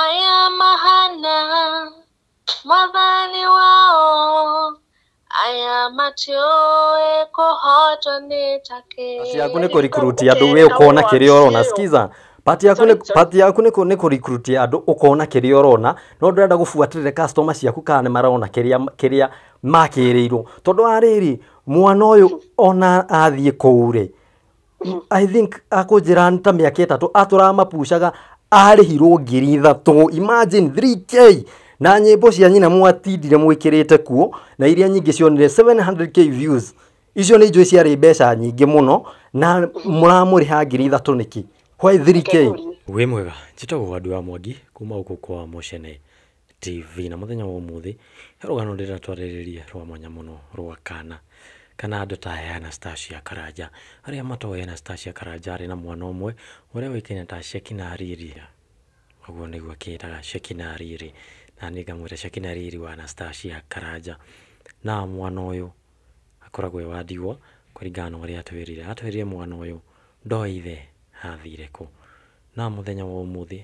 Aya mahana mwathani wao, aya matiũĩ kũhotwo nĩ takĩ. Part yaku nĩ kũrecruit andũ, we ũkona kĩrĩa ũrona. Skiza, part yaku nĩ Sorry, sorry. Part yaku nĩ kũrecruit andũ, ũkona kĩrĩa ũrona, no ndũrenda gũbuatĩrĩra customer ciaku kana nĩ marona kĩrĩa makĩrĩirwo, tondũ wa rĩrĩ, mwana ũyũ ona athiĩ kũu rĩ, I think akũnjĩra nĩ ta mĩaka 3 atũraga mapucaga, arĩhirwo 3,000. Imagine 3K na nyĩmbo cia nyina mwatindire mwĩkĩrĩte kuo, na iria nyingĩ cionire 700K views. Icio nĩ njũĩ ciarĩ mbeca nyingĩ mũno, na mũramũrĩha 3,000 nĩkĩ? Why 3K? Wĩ mwega, njĩtagwo Wandũ wa Mwangi kuma gũkũ kwa Mũcene TV, na mũthenya wa ũmũthĩ he rũgano ndĩrenda twarĩrĩrie rwa mwanya mũno rwa kana andũ ta Anastasia Karanja. Arĩa matoĩ Anastasia Karanja, arĩ na mwana ũmwe ũrĩa ũĩkaine ta Shekina Riri, ũguo nĩguo akĩĩtaga Shekina Riri, na niĩ ngamwĩta Shekina Riri wa Anastasia Karanja. Na mwana ũyũ akoragwo e wa ndigwa kũringana na ũrĩa atwĩrire mwana ũyũ ndoĩ ithe athire kũ. Na mũthenya wa ũmũthĩ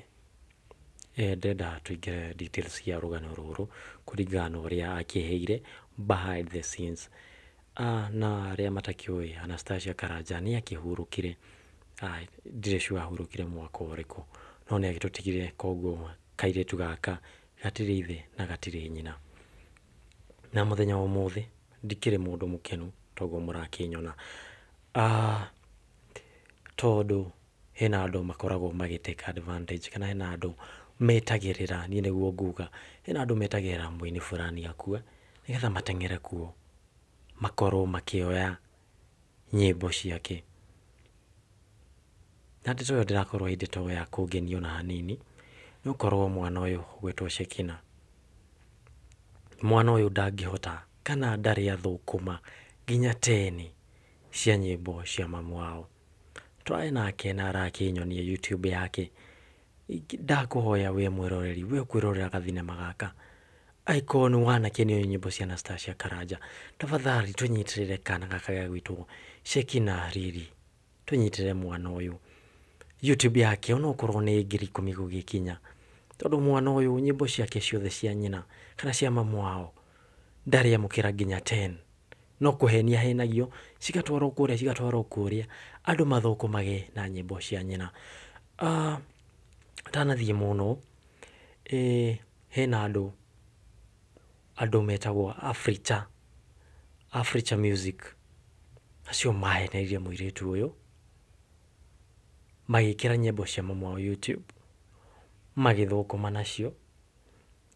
ndĩrenda tũingĩre details cia rũgano rũrũ kũringana na ũrĩa akĩheire behind the scenes. Na arĩa matakĩũĩ, Anastasia Karanja nĩ akĩhurũkire, ndirĩ sure ahurũkire mwaka ũrĩkũ, no nĩ agĩtũtigire, koguo kairĩtu gaka gatirĩ ithe na gatirĩ nyina. Na mũthenya wa ũmũthĩ ndikĩrĩ mũndũ mũkenu toguo mũrakĩnyona, tondũ hena andũ makoragwo magĩ take advantage, kana hena andũ metagĩrĩra, niĩ nĩguo nguga, hena andũ metagĩrĩra mũini fulani akue nĩgetha mateng'ere kuo makorwo makĩoya nyĩmbo ciake. Na ndeto ĩyo ndĩrakorwo ĩ ndeto ya kũngenia ona hanini, nĩ gũkorwo mwana ũyũ ũgwĩtwo Shekina, mwana ũyũ ndangĩhota kana ndarĩ athũkũma nginya 10 cia nyĩmbo cia mamu wao. Tũrarĩ nake na arakĩnyonia YouTube yake. Ndakũhoya we mwĩroreri, we ũkwĩrorera gathinema gaka, angĩkorwo nĩ wanakenio nĩ nyĩmbo cia Anastasia Karanja, tafadhali tũnyitĩrĩre kana gaka gagwĩtwo Shekina Riri, tũnyitĩrĩre mwana ũyũ YouTube yake onokorwo nĩ 10,000 gũgĩkinya, tondũ mwana ũyũ nyĩmbo ciake ciothe cia nyina kana cia mamu wao ndarĩ amũkĩra nginya 10, no kũhenia ahenagio, cigatwarwo kũrĩa, cigatwarwo kũrĩa, andũ mathũkũmage na nyĩmbo cia nyina. Atanathiĩ mũno, hena andũ metagwo Africha, Africha Music, acio maheneirie mũirĩtu ũyũ magĩkĩra nyĩmbo cia mamu wao YouTube, magĩthũkũma nacio.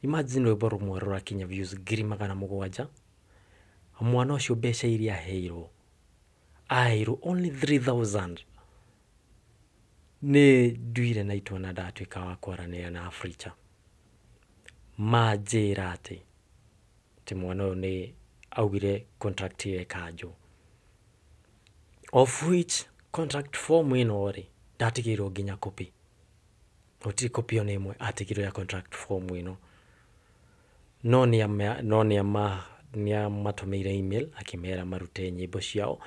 Imagine rwĩmbo rũmwe rũrakinya views 700,000. Mwana ũcio mbeca iria aheirwo only 3000. Nĩ nduire na itua na ndatuĩka wa kwaranĩria na Africha, manjĩra atĩ mwana ũyũ nĩ augire contract ĩyo ĩkanjwo, of which contract form ĩno rĩ, ndatigĩirwo nginya copy, gũtirĩ copy ona ĩmwe atigirwo ya contract form ĩno, no nĩ amatũmĩire email akĩmera marute nyĩmbo ciao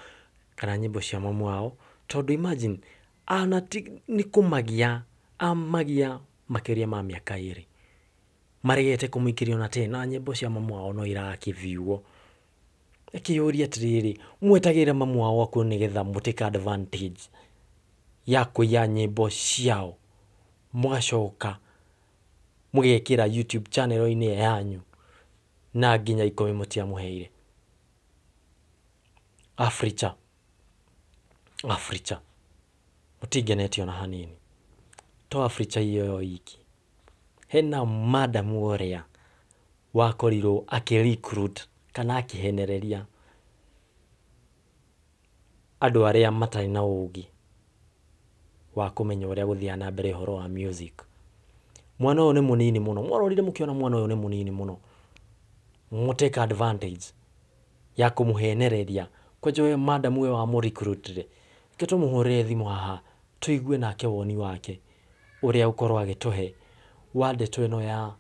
kana nyĩmbo cia mamu wao, tondũ imagine ana nĩ kũmagia amagia makĩria ma mĩaka 2 maregete kũmũikĩria ona 10, na nyĩmbo cia mamu wao no irakĩviuo. Akĩyũria atĩrĩrĩ, mwetagĩrĩra mamu wao akue nĩgetha mũtake advantage ya kũiya nyĩmbo ciao, mũgacoka mũgekĩra YouTube channel-inĩ yanyu na nginya 10 mũtiamũheire. Africha, Africha, mũtingenetio ona hanini. To Africha iyo iki, hena madam ũrĩa wakorirwo akĩ recruit kana akĩhenereria andũ arĩa matarĩ na ũgĩ wa kũmenya ũrĩa gũthiaga na mbere ũhoro wa music. Mwana ũyũ nĩ mũnini mũno, mwarorire mũkĩona mwana ũyũ nĩ mũnini mũno, mũtake advantage ya kũmũhenereria. Kwanja we madam ũyũ wamũ-recruitire, reke tũmũhũrĩre thimũ haha tũigue nake woni wake ũrĩa ũkorwo agĩtũhe wa ndeto ĩno ya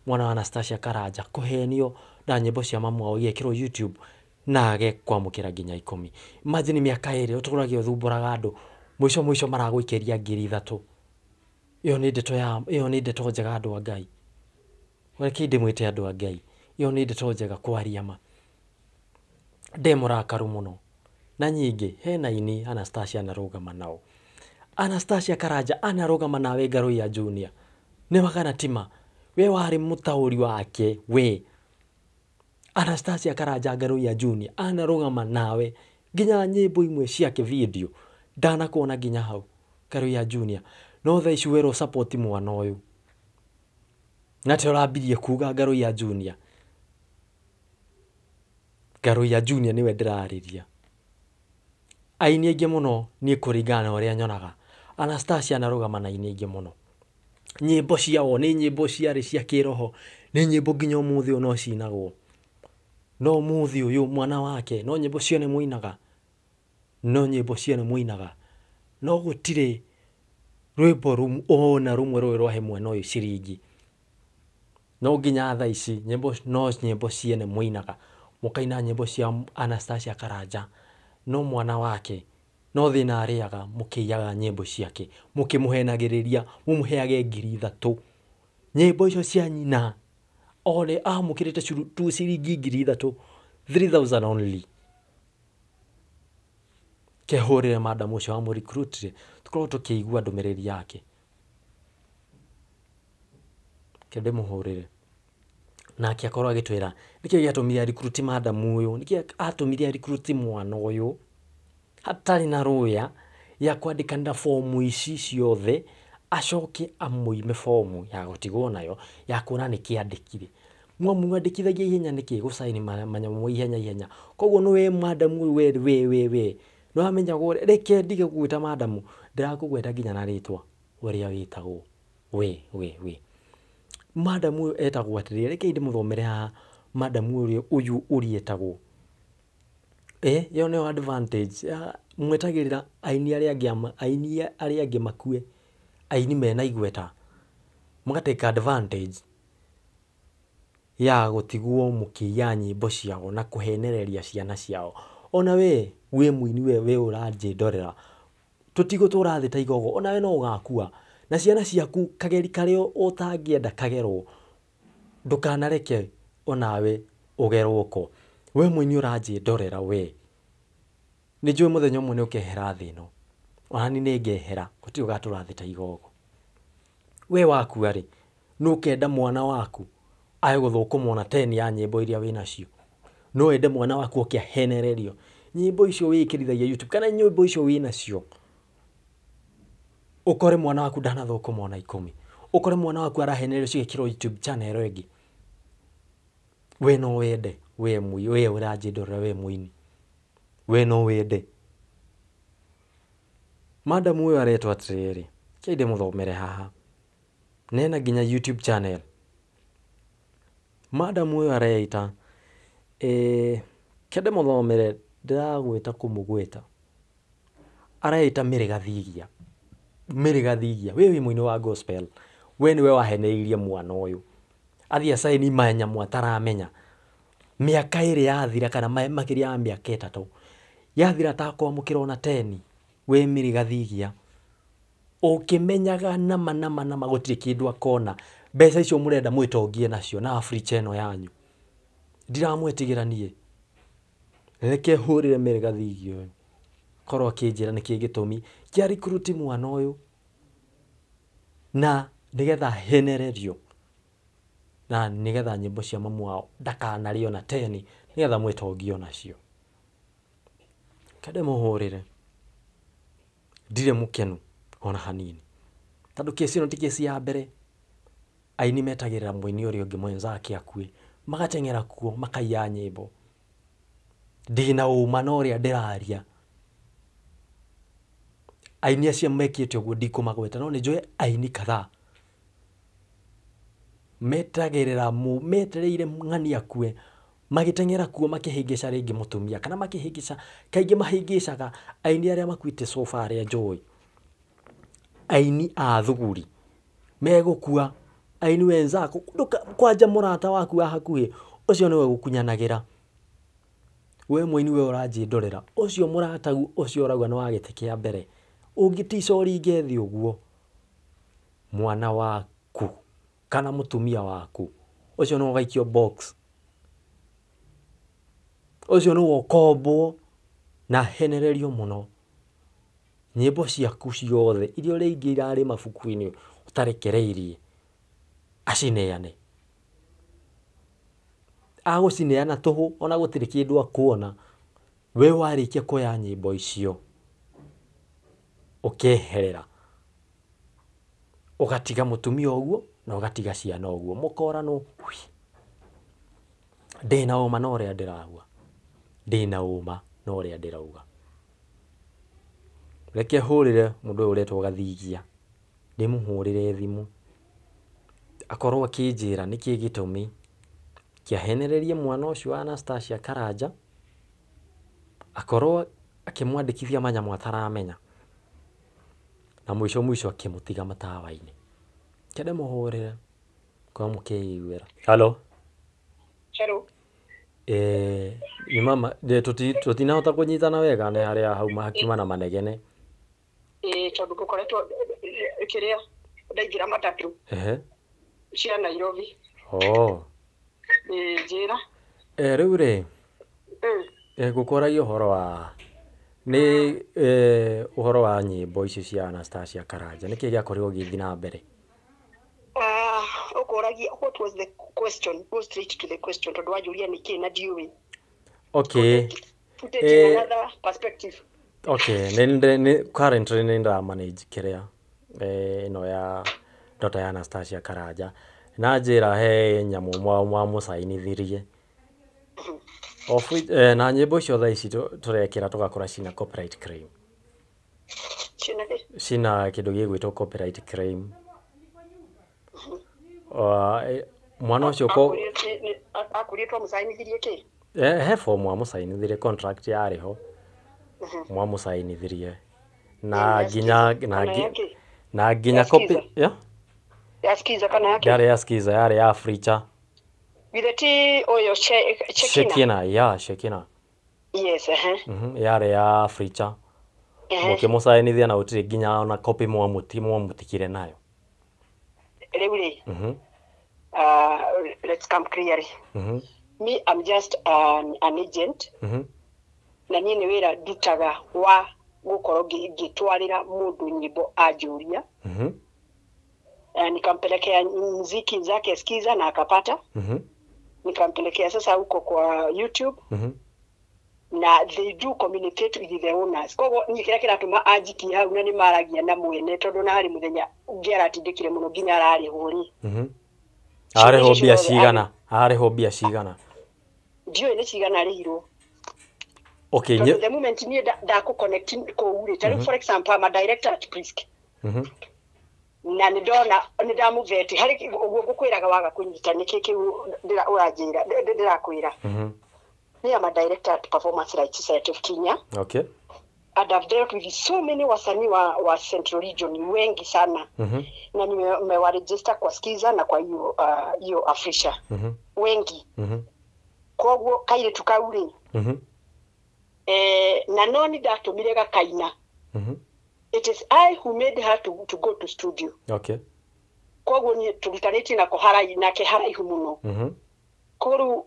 mwana wa Anastasia Karanja kũhenio na nyĩmbo cia mamu wao igekĩrwo YouTube na age kwamũkĩra nginya 10. Imagine mĩaka 2 ũtũragia ũthumbũraga andũ, mũico mũico maragũikĩria 3,000. Ĩyo nĩ ndeto ya ĩyo nĩ ndeto njega andũ a Ngai. Reke ndĩmwĩte andũ a Ngai. Ĩyo nĩ ndeto njega kwaria ma. Ndĩ mũrakaru mũno. Na nyingĩ hena aini Anastasia anarũgama nao. Anastasia Karanja anarũgama nawe Ngaruiya Junior. Nĩ magana tima. We warĩ mũtaũri wake we. Anastasia Karanja Ngaruiya Junior anarũgama nawe nginya nyĩmbo imwe ciake video ndanakuona nginya hau Ngaruiya Junior. No thaa ici werwo support mwana ũyũ. Na te ũrambirie kuga Ngaruiya Junior. Ngaruiya Junior nĩwe ndĩrarĩria. Aini aingĩ mũno niĩ kũringana na ũrĩa nyonaga Anastasia anarũgama na aini aingĩ mũno. Nyĩmbo ciao nĩ nyĩmbo ciarĩ cia kĩroho, nĩ nyĩmbo nginya ũmũthĩ ũyũ no cinagwo. No ũmũthĩ ũyũ mwana wake no nyĩmbo ciene mũinaga, no nyĩmbo ciene mũinaga, no gũtirĩ rwĩmbo ona rũmwe rũrĩ rwahe mwana ũyũ ciringi. No nginya thaa ici nyĩmbo no nyĩmbo ciene mũinaga, mũkaina nyĩmbo cia Anastasia Karanja, no mwana wake no thĩna arĩaga mũkĩiyaga nyĩmbo ciake, mũkĩmũhenagĩrĩria mũmũheage 3,000. Nyĩmbo icio cia nyina one amũkĩrĩte tu ciringi 3,000, 3,000 only. Kehũrĩre madam ũcio wamũrecruitire tũkorwo tũkĩigua ndũmĩrĩri yake. Ke ndĩmũhũrĩre nake akorwo agĩtwĩra nĩkĩ gĩatũmire recruit madam ũyũ, nĩkĩ atũmire recruit mwana ũyũ hatarĩ na rũya ya kwandĩkanĩra fomu ici ciothe, acoke amũime fomu ya gũtigwo nayo ya kuona nĩkĩ andĩkire. Mwamwandĩkithagia ihenya nĩkĩ gũcaini manyamũ ihenya ihenya. Koguo nĩwe madam ũyũ we we we we nĩwamenyagwo. Reke ndige gũgwĩta madam, ndĩrakũgweta nginya na rĩtwa ũrĩa wĩtagwo we we we. Madam ũyũ etagwo atĩrĩrĩ, reke ndĩmũthomere haha madam ũyũ ũrĩa etagwo. Ĩyo nĩyo advantage mwetagĩrĩra aini arĩa angĩ aini arĩa angĩ makue, aini mena igweta mũgatake advantage ya gũtigwo mũkĩiya nyĩmbo ciao na kũhenereria ciana ciao. Ona we wĩ mũini we we ũranjĩndorera, tũtigũtũra thĩ ta igogo, ona we no ũgakua na ciana ciaku kageri karĩa ũtangĩenda kagerwo, ndũkanareke onawe ũgerwo ko. We mũini ũranjĩndorera we, nĩ njũĩ mũthenya ũmwe nĩ ũkehera thĩ ĩno, ona niĩ nĩ ngehera, gũtirĩ ũgatũra thĩ ta igogo. We wakua rĩ, nĩ ũkenda mwana waku ae gũthũkũmwo na 10 ya nyĩmbo iria wĩnacio? No wende mwana waku oke ahenererio nyĩmbo icio wĩkĩrithagia YouTube kana nyĩmbo icio wĩnacio, ũkore mwana waku ndanathũkũma ona 10, ũkore mwana waku arahenererio cigĩkĩrwo YouTube channel ĩngĩ. We no wende we we ũranjĩndorera we mũini, we no wende. Madam ũyũ aretwo atĩrĩrĩ, kĩ ndĩmũthomere haha, nena nginya YouTube channel. Madam ũyũ areita ke ndĩmũthomere, ndĩragwĩta kũmũgwĩta. Areita Mary Gathigia. Mary Gathigia, we wĩ mũini wa gospel, we nĩwe wahenereirie mwana ũyũ athiĩ acaini manyamũ ataramenya. Mĩaka ĩrĩ yathira kana makĩria ya mĩaka 3 yathira atakwamũkĩra ona 10. We Mary Gathigia ũkĩmenyaga nama nama nama gũtirĩ kĩndũ akona. Mbeca icio mũrenda mwĩtongie nacio na Africa ĩno yanyu, ndiramwĩtigĩra niĩ. Reke hũrĩre Mary Gathigia ũyũ korwo akĩnjĩra nĩkĩ gĩtũmi kĩa recruit mwana ũyũ na nĩgetha ahenererio na nĩgetha nyĩmbo cia mamu wao ndakanarĩo na 10 nĩgetha mwĩtongie nacio. Kende mũhũrĩre, ndirĩ mũkenu ona hanini, tondũ kesi ĩno ti kesi ya mbere. Aini metagĩrĩra mũini ũrĩa ũngĩ mwenzake akue, magateng'era kuo makaiya nyĩmbo. Ndĩna ũma na ũrĩa ndĩraria, aini acio mekĩte ũguo ndikũmagweta, no nĩ njũĩ aini kadhaa metagĩrĩra metereire ng'ani akue, magĩteng'era kuo makĩhĩngĩca rĩngĩ mũtumia kana makĩhĩngĩca. Kaingĩ mahĩngĩcaga aini arĩa makuĩte sofa arĩa njũĩ, aini a thuguri megũkua, aini wenzako kwanja mũrata waku wa hakuhĩ ũcio nĩwe gũkunyanagĩra. We mũini we ũranjĩndorera, ũcio mũratagu ũcio ũrauga nĩ wa gĩtĩ kĩa mbere, ũngĩtica ũringe thĩ ũguo Mwana waku kana mũtumia waku ũcio nĩwe ũgaikio box, ũcio nĩwe ũkombwo na ahenererio mũno. Nyĩmbo ciaku ciothe iria ũrĩingĩ irarĩ mabuku-inĩ ũtarekereirie acineane. Agũcineana tũhũ ona gũtirĩ kĩndũ akuona. We warĩkia kuoya nyĩmbo icio ũkeherera, ũgatiga mũtumia ũguo na ũgatiga ciana ũguo, mũkoranwo hui. Ndĩna ũma na ũrĩa ndĩrauga, ndĩna ũma na ũrĩa ndĩrauga. Reke hũrĩre mũndũ ũyũ ũretwo Gathigia, ndĩmũhũrĩre thimũ akorwo akĩnjĩra nĩkĩ gĩtũmi kĩahenererie mwana ũcio wa Anastasia Karanja akorwo akĩmwandĩkithia manyamũ ataramenya na mũico mũico akĩmũtiga matawa-inĩ. Reke ndĩmũhũrĩre korwo mũkĩiguĩra. Hello. Hello. Nĩ mama tũtinahota kũnyitana wega nĩ harĩa hauma hakiuma na manegene. Ĩĩ, tondũ ngũkoretwo kĩrĩa ndaingĩra matatũ cia Nairobi. Oh. Ĩĩ, njĩra. Rĩu rĩ, ngũkũragia ũhoro wa nĩ ũhoro wa nyĩmbo icio cia Anastasia Karanja, nĩkĩ gĩakorirwo gĩgĩthiĩ na mbere? Ũkũragia what was the question? Go straight to the question tondũ wanjũria nĩkĩ na ndiũĩ. Okay. Put it in another perspective. Okay, nĩ currently nĩ ndĩra manage kĩrĩa ĩno ya daughter ya Anastasia Karanja na njĩra he nyamũ mwamũcainithirie of which, na nyĩmbo icio thaa ici tũrekĩra tũgakora cina copyright claim. Ciĩna kĩ? Cina kĩndũ gĩgwĩtwo copyright claim. Mwana ũcio Akwĩrire twamũcainithirie kĩ? He form mwamũcainithirie, contract yarĩ ho mwamũcainithirie na nginya na na nginya copy ya ya Skiza kana yake? Yarĩ ya Skiza, yarĩ ya Africha. Githĩ ti ũyũ Shekina? Shekina, ya Shekina. Yes, Yarĩ ya Africha. Mũkĩmũcainithia na gũtirĩ nginya ona copy mwamũtikire nayo. Rĩu rĩ, let's come clearly. Me, I'm just an agent. Na niĩ nĩ wĩra ndutaga wa gũkorwo ngĩtwarĩra mũndũ nyĩmbo anjũria. Nikampelekea muziki zake Skiza na akapata. Nikampelekea sasa huko kwa YouTube. Na they do communicate with the owners. Koguo niĩ kĩrĩa kĩratũma anjikie hau na nĩ maragia na mwene tondũ na harĩ mũthenya ũngĩ aratindĩkire mũno nginya ararĩhwo rĩ. Arĩhwo mbia cigana? Arĩhwo mbia cigana? Ndiũĩ nĩ cigana arĩhirwo. Okay, Tondũ the moment niĩ ndakũ-connect kũu rĩ, ta rĩu for example, I'm a director at Prisk. Na nĩ ndona nĩ ndamũveti harĩ ũguo ngũkwĩraga waga kũnyita nĩkĩ kĩu ũranjĩra ndĩrakwĩra. Me, I'm a director at Performance Rights Society of Kenya. Okay. And I've dealt with so many wasanii wa Central Region wengi sana. Na nimewaregister kwa Skiza na kwa hiyo hiyo Africha. Wengi. Koguo kairĩtu kau rĩ. Na no nĩ ndatũmire gakaina. It is I who made her to go to studio. Okay. Koguo niĩ tũrutanĩtie nako nake haraihu mũno. Koguo rĩu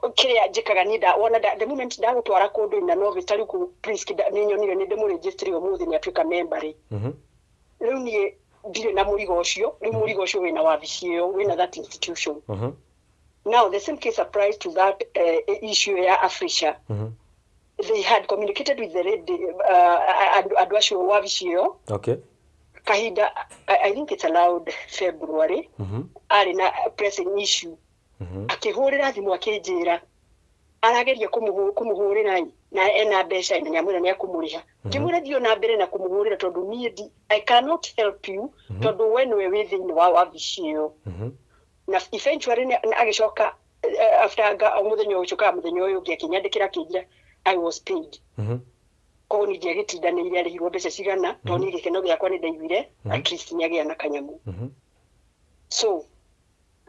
kĩrĩa njĩkaga niĩ wona the moment ndagũtwara kũndũ na novice ta rĩu kũu Prisk nĩ nyonire nĩ ndĩmũregistry ũmũthĩ nĩ atuĩka member rĩ. Rĩu niĩ ndirĩ na mũrigo ũcio, rĩu mũrigo ũcio wĩna wabici ĩyo, wĩna that institution. Now the same case applies to that issue ya Africha. They had communicated with the lady andũ acio wabici ĩyo. Okay. Kahinda I think it's around February. Arĩ na pressing issue. Akĩhũrĩra thimũ akĩnjĩra arageria kũmũhũrĩra na ena mbeca na nĩamwĩra nĩekũmũrĩha. Ngĩmwĩra thiĩ na mbere na kũmũhũrĩra tondũ niĩ I cannot help you tondũ we nĩwe wĩ thĩinĩ wa wabici ĩyo. Na eventually agĩcoka after mũthenya ũcio kana mũthenya ũyũ ũngĩ akĩnyandĩkĩra akĩnjĩra I was paid. Koguo niĩ ndiagĩtindanĩire arĩhirwo mbeca cigana tondũ niĩ gĩkeno gĩakwa nĩ ndaiguire at least nĩagĩa na kanyamũ. So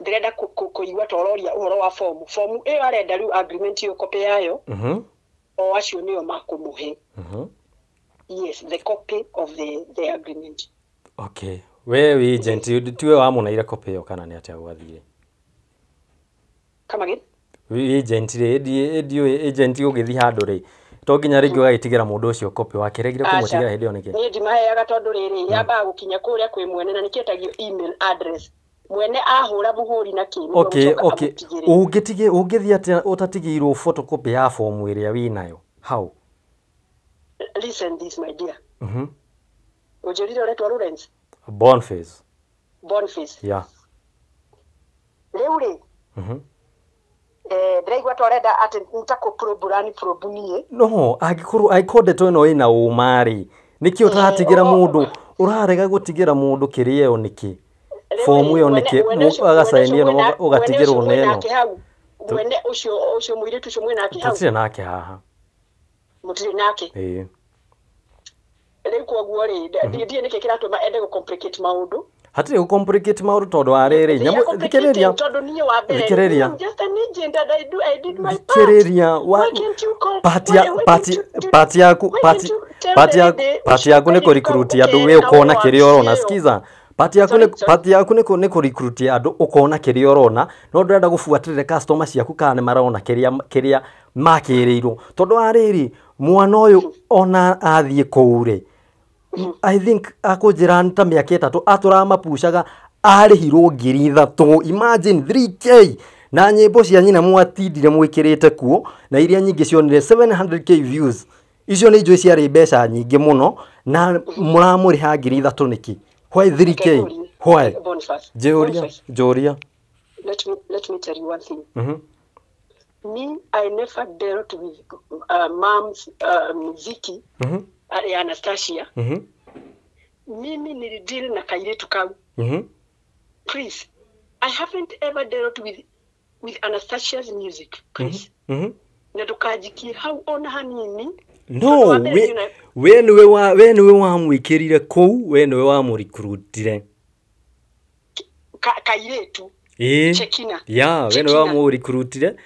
ndĩrenda kũigua ta ũroria ũhoro wa fomu. Fomu ĩyo arenda rĩu agreement ĩyo copy yayo. O acio nĩo makũmũhe. Yes, the copy of the agreement. Okay. We wĩ agent, tiwe wamũneire copy ĩyo kana nĩ atĩa gwathire? Come again? Wĩ agent rĩ, ndiũĩ agent ũgĩthiĩ handũ rĩ, to nginya rĩngĩ ũgagĩtigĩra mũndũ ũcio copy, wakĩregire kũmũtigĩra hĩndĩ ĩyo nĩkĩ? Niĩ ndimaheaga tondũ rĩrĩ, yambaga gũkinya kũrĩa kwĩ mwene na nĩkĩetagio email address. Mwene ahũra mũhũri na kĩ, nĩguo Okay, gũcoka okay. amũtigĩre. Ũngĩtigĩ ũngĩthiĩ atĩa ũtatigĩirwo photocopy ya fomu ĩrĩa wĩnayo hau? Listen this, my dear. Ũnjĩrire ũretwo Lawrence? Boniface. Boniface. Yeah. Rĩu rĩ, ndĩraigua ta ũrenda atĩ nĩtakũ probe niĩ. No, angĩkorwo ndeto ĩno ĩna ũma rĩ, nĩkĩ ũtaratigĩra mũndũ, ũrarega gũtigĩra mũndũ kĩrĩa ĩyo nĩkĩ? Fomu ĩyo nĩkĩ agacaini ĩno ũgatigĩrwo na ĩno? Hau mwene ũcio ũcio mũirĩtu ũcio mwĩnake hau? Tũtirĩ nake haha. Mũtirĩ nake? Ĩĩ. Rĩu koguo rĩ, ndiĩ nĩkĩ kĩratũma ende gũ complicate maũndũ. Hatirĩ gũ complicate maũndũ tondũ wa rĩrĩ, They are nyamũ complicating thikĩrĩria, tondũ niĩ wa mbere, thikĩrĩria. I'm just an agent and I did my part. Thikĩrĩria wa Why can't you call, part why, ya why part can't you do, part yaku why part can't you tell part the yaku lady part ũcio yaku nĩ kairĩtu kũ recruit kau andũ, we ũkere na ũkona ũhoro wa kĩrĩa ũrona. ĩyo. Skiza, part yaku Sorry, nĩ sorry. part yaku nĩ kũ recruit andũ, ũkona kĩrĩa ũrona, no ndũrenda gũbuatĩrĩra customer ciaku kana nĩ marona kĩrĩa makĩrĩirwo, tondũ wa rĩrĩ, mwana ũyũ ona athiĩ kũu rĩ, I think akũnjĩra nĩ ta mĩaka 3 atũraga mapucaga, arĩhirwo 3,000, imagine 3K, na nyĩmbo cia nyina mwatindire mwĩkĩrĩte kuo, na iria nyingĩ cionire 700K views. Icio nĩ njũĩ ciarĩ mbeca nyingĩ mũno, na mũramũrĩha 3,000 nĩkĩ? Why 3K? Why? Boniface. Njũria, Boniface. njũria. Let me tell you one thing. Me, I never dealt with mom's muziki ya Anastasia. Mimi nilideal na kairĩtu kau. Please, I haven't ever dealt with Anastasia's music. Please. Na ndũkanjikie hau ona hanini. No, Tondũ wa mbere we niĩ na- we nĩwe wamwĩkĩrire kũu, we nĩwe wamũrecruitire. Kairĩtu. Ĩĩ. Chekina. Ya, we nĩwe Chekina. wamũrecruitire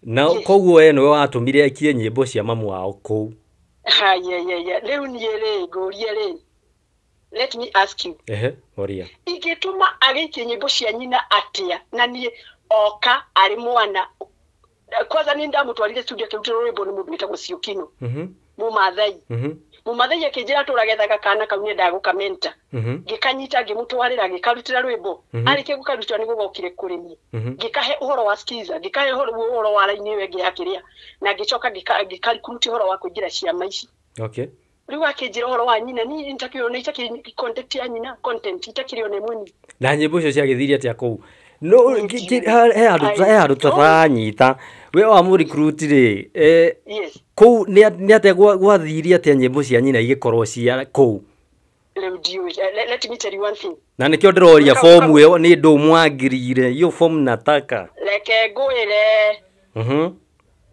na Yes. koguo we nĩwe watũmire aikie nyĩmbo cia mamu wao kũu. Ha, yeah. Rĩu niĩ rĩ, ngũrie rĩ. Let me ask you. Ehe, oria. Ingĩtũma agĩikie nyĩmbo cia nyina atĩa na niĩ oka arĩ mwana? Kwanza nĩ ndamũtwarire studio akĩrutĩrwo rwĩmbo nĩ mũndũ wĩtagwo Ciũkino, Mũmathai. Mũmathai akĩnjĩra tũragethaga kana kau nĩendaga gũkamenta. Ngĩkanyita, ngĩmũtwarĩra, ngĩkarutĩra rwĩmbo. Arĩkia gũkarutĩra nĩguo gokire kũrĩ niĩ, ngĩkahe ũhoro wa skiza, ngĩkahe ũhoro wa raini ĩyo ĩngĩ ya kĩrĩa, na ngĩcoka ngĩkarutia ũhoro wa kũingĩra ciama ici. Rĩu akĩnjĩra ũhoro wa nyina, niĩ nitakĩrĩ ona itakĩrĩ contact ya nyina, content itakĩrĩ ona ĩmwe niĩ. Na nyĩmbo icio ciagĩthire atĩa kũu? No Niĩ ndiũĩ. he handũ I he handũ don't- tũtaranyita. We wamũrecruit rĩ, Yes. kũu nĩ atĩa gwathire atĩa nyĩmbo cia nyina igĩkorwo cia kũu? Rĩu ndiũĩ. Let me tell you one thing. Na nĩkĩo ndĩroria fomu ĩyo nĩ ndũ mwangirire, hiyo fomu nataka. Reke ngwĩre.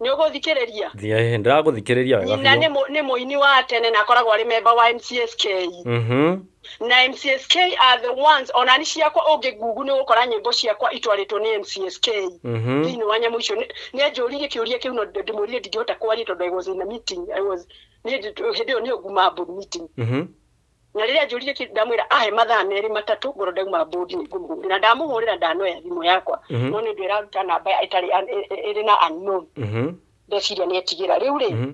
Nĩ ũgũthikĩrĩria? Thiĩ, ndĩragũthikĩrĩria wega Nyina biũ. nĩ mũini wa tene na akoragwo arĩ memba wa MCSK. Na MCSK are the ones, ona ni ciakwa ũngĩ google nĩ ũgũkora nyĩmbo ciakwa itwarĩtwo nĩ MCSK. Thĩinĩ wa nyamũ icio nĩ anjũririe kĩũria kĩu, no ndĩmwĩrire ndingĩhota kwaria tondũ I was in a meeting. I was nĩ hĩndĩ ĩyo nĩyo nguma board meeting. Na rĩrĩa anjũririe kĩ ndamwĩra ahe mathaa merĩ matatũ, ngorwo ndauma board nĩ ngũmũhũrĩra. Ndamũhũrĩra ndanoya thimũ yakwa, no nĩ ũndũ ĩraruta namba ĩtarĩ ĩrĩ na unknown, ndeciria nĩ etigĩra. Rĩu rĩ,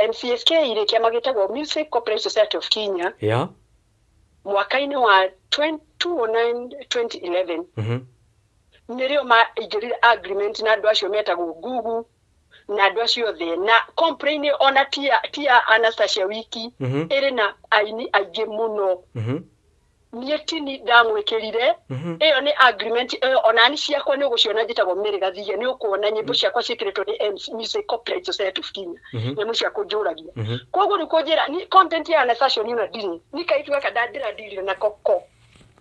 MCSK rĩ, kĩama gĩtagwo Music Copyright Society of Kenya, mwaka-inĩ wa 2009 2011, nĩrĩo maingĩrire agreement na andũ acio metagwo Google na andũ acio othe, na complain ona ti ya Anastasia wiki, ĩrĩ na aini aingĩ mũno. Niĩ tini ndamwĩkĩrire ĩyo nĩ agreement ĩyo, onani ciakwa nĩ ũgũciona, njĩtagwo Mary Gathia, nĩ ũkuona nyĩmbo ciakwa ciĩkĩrĩtwo nĩ MC Music Copyright Society of Kenya. Nyamũ cia kũnjũragia koguo rĩu kũnjĩra ni content ya Anastasia niĩ ona ndirĩ ni kaitu gaka ndĩradirire nako ko.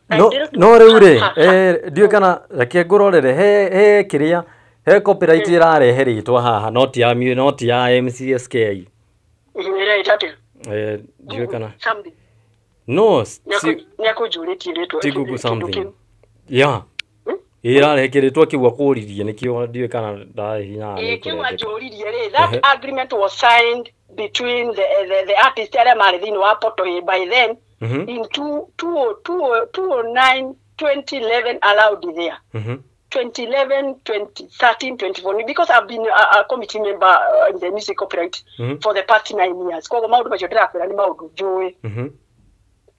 No no rĩu rĩ, ndiũĩ kana reke ngũrorere he kĩrĩa he copyright ĩrarehe rĩtwa haha, no ti ya MCSK. Ĩraita atĩa? Ndiũĩ kana something. No Nĩ akũnjũrĩtie rĩtwa ti Google kĩndũ something kĩu. Yeah, ĩrarehe kĩrĩtwa kĩu akũririe, nĩkĩo ndiũĩ kana ndahihinya. Ĩ, kĩu anjũririe rĩ, that agreement was signed between the artist arĩa marĩ thĩinĩ wa portal by then. In 2009 2011 allowed there. 2011, 2013, 2014, because I've been a committee member in the music copyright for the past 9 years. Koguo maundu macio ndĩrakwĩra nĩ maũndũ njũĩ.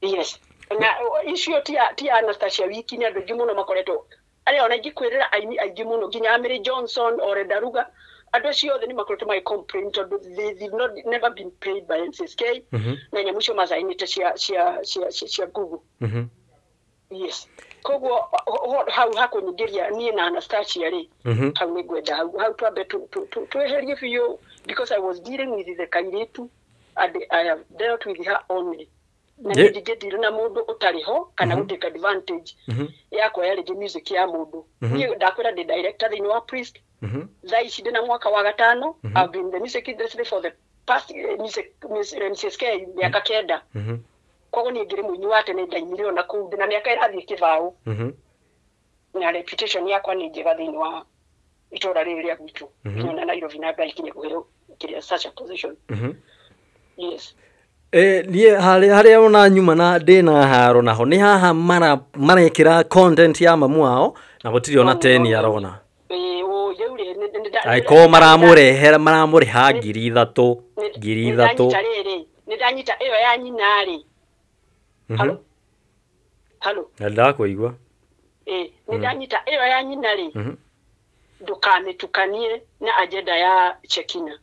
Yes. Na icio ti Anastasia wiki, nĩ andũ aingĩ mũno makoretwo arĩa ona ingĩkwĩrĩra aini aingĩ mũno nginya Mary Johnson Ore Daruga, andũ acio othe nĩ makoretwo magĩ complain tondũ they've not never been paid by MCSK na nyamũ icio macainĩte cia Google. Yes, koguo hau hakũnyingĩria niĩ na Anastasia rĩ, hau nĩ ngwenda hau twambe tweherie biũ, because I was dealing with the kairĩtu and I have dealt with her only, na niĩ ndingĩdeal na mũndũ ũtarĩ ho kana gũ take advantage ya kuoya rĩngĩ music ya mũndũ. Niĩ ndakwĩra ndĩ director thĩinĩ wa Priest. Thaa ici ndĩ na mwaka wa gatano. I've been in the music industry for the past music MCSK mĩaka 9. Koguo niĩ ngĩrĩ mũini wa tene, ndainire ona kũu ndĩ na mĩaka ĩrathiĩ kĩbaũ, na reputation yakwa nĩ njega thĩinĩ wa itũra rĩrĩ rĩa gwitũ nginya ona Nairobi, na Ngai kinya kũheo kĩrĩa such a position. Yes. Niĩ harĩa ona nyuma na ndĩna haro naho nĩ haha marekĩra content ya mamu wao na gũtirĩ ona No, 10 no. arona. Ĩĩ, rĩu rĩ angĩkorwo maramũrehera maramũrĩha 3,000, 3,000. Nĩndanyita rĩrĩ, nĩndanyita ĩyo ya nyina rĩ. Halo, halo. Na ndakũigua. Ĩĩ, nĩndanyita ĩyo ya nyina rĩ, ndũkamĩtukanie na agenda ya Chekina,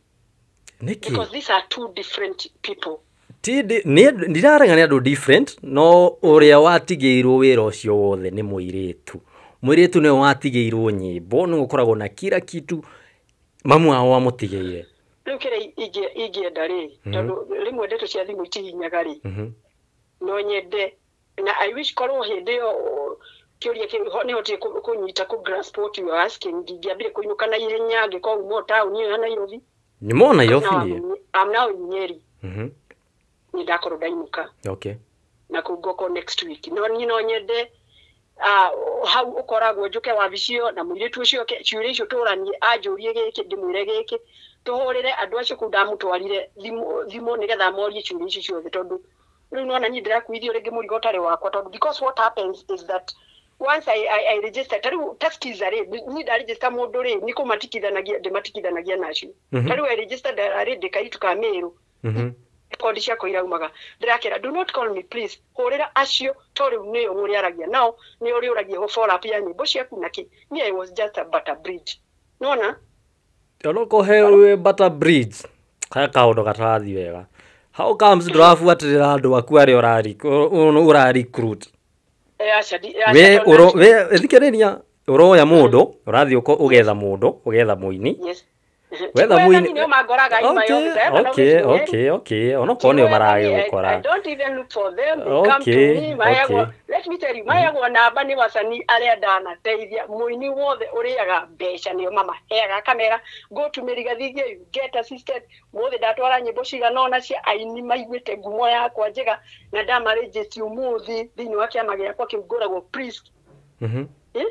Nĩkĩ? because these are two different people. Ti ndirarega nĩ andũ different, no ũrĩa watigĩirwo wĩra ũcio wothe nĩ mũirĩtu. Mũirĩtu nĩwe watigĩirwo nyĩmbo, nĩwe ũkoragwo na kila kitu mamu wao amũtigĩire. Rĩu kĩrĩa ingĩenda rĩ, tondũ rĩmwe ndeto cia thimũ itihinyaga rĩ, no nyende na I wish korwo hĩndĩ ĩyo kĩũria kĩu nĩhotire kũnyita kũ grasp what you are asking, ndingĩambire kũinũka na ihenya angĩkorwo uma taũni ĩyo ya Nairobi. Nĩmona Nairobi Now niĩ. I'm now in Nyeri. Nĩ ndakorwo ndainũka na kũu ngoko next week, no niĩ no nyende hau ũkoragwo njũke wabici ĩyo na mũirĩtu ũcio oke, ciũria icio tũranie, anjũrie gĩkĩ, ndĩmwĩre gĩkĩ, tũhũrĩre andũ acio kũu ndamũtwarire thimũ nĩgetha morie ciũria icio ciothe, tondũ rĩu nĩwona niĩ ndĩrakuithio rĩngĩ mũrigo ũtarĩ wakwa, tondũ because what happens is that once I register, ta rĩu ta Skiza rĩ, niĩ ndaregister mũndũ rĩ, nĩ kũmatikithanagia ndĩmatikithanagia nacio. Ta rĩu I registered rĩ kairĩtu ka Mĩrũ, rekondi ciakwa iraumaga, ndĩrakera, "Do not call me, please, hũrĩra acio," to rĩu nĩo mũrĩaragia nao, nĩo ũrĩũragia ho follow up ya nyĩmbo ciaku na kĩ. Me, I was just a butter bridge, nona. Onokorwo he butter bridge he kaũndũ gatarathiĩ wega. How comes ndũrabuatĩrĩra andũ aku arĩa ũra recruit? Aca We aca, ũro we thikĩrĩria, ũroya mũndũ, ũrathiĩ ũgetha mũndũ, ũgetha mũini. Yes. Wetha mũini. Nĩo mangoraga ima yothe. Okay, onokorwo nĩo I maragĩgũkora. don't even look for them. They come to me. Maheagwo, let me tell you, maheagwo namba nĩ wacani arĩa ndanateithia. Mũini wothe ũrĩaga mbeca nĩo mamaheaga, akamera, "Go to Mĩrigathithia, you get assisted." Mũthĩ ndatwara nyĩmbo cigana ũna cia aini maiguĩte ngumo yakwa njega na ndamarĩnjĩti ũmũthĩ thĩinĩ wa kĩama gĩakwa kĩu ngoragwo Priest. Eh?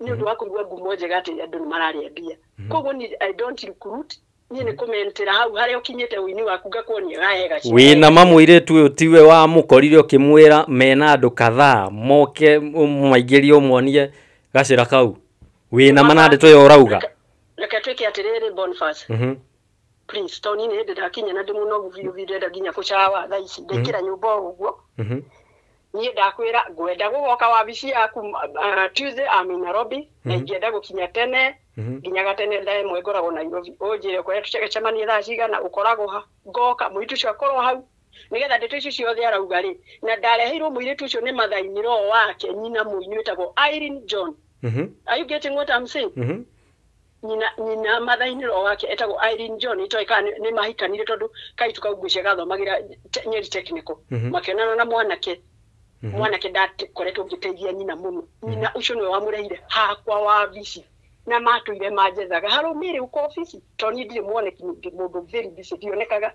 Nĩ ũndũ wa kũigua ngumo njega atĩ andũ nĩ mararĩa mbia. Koguo niĩ I don't recruit, niĩ nĩ kũmentera hau harĩa ũkinyĩte ũini waku, ngakuonia gahega. Wĩna ma mũirĩtu ũyũ tiwe wamũkorire ũkĩmwĩra mena andũ kadhaa moke ũmaingĩrie ũmonie gacĩra kau? Wĩna ma na ndeto ĩyo ũrauga? Reke twĩke atĩrĩrĩ, Boniface, please, tondũ niĩ nĩ hĩndĩ ndakinya na ndĩ mũnogu biũ biũ, ndĩrenda nginya kũcawa thaa ici, ndaingĩra nyũmba o ũguo. Niĩ ndakwĩra ngwenda gũgoka wabici yaku Tuesday. I'm in Nairobi na ingĩenda gũkinya tene, nginyaga tene 1:00 ngoragwo Nairobi. Ũnjĩre ũkwenda tũcemanie thaa cigana, ũkoragwo ha, ngoka, mũirĩtu ũcio akorwo hau nĩgetha ndeto icio ciothe arauga rĩ. Na ndareheirwo mũirĩtu ũcio nĩ mathainĩro wake, nyina mũini wĩtagwo Irene John. Are you getting what I'm saying? Nyina mathainĩro wake etagwo Irene John, itoĩ kana nĩ mahikanire, tondũ kaitu kau ngwĩcia gathomagĩra Nyeri Technical, makĩonana na mwanake ndakoretwo ngĩteithia nyina mũno. Nyina ũcio nĩwe wamũrehire hakwa wabici na matũire manjethaga, "Harũ Mĩrĩ, ũka obici," tondũ niĩ ndirĩ mwoneki, ndĩ mũndũ very busy, ndionekaga.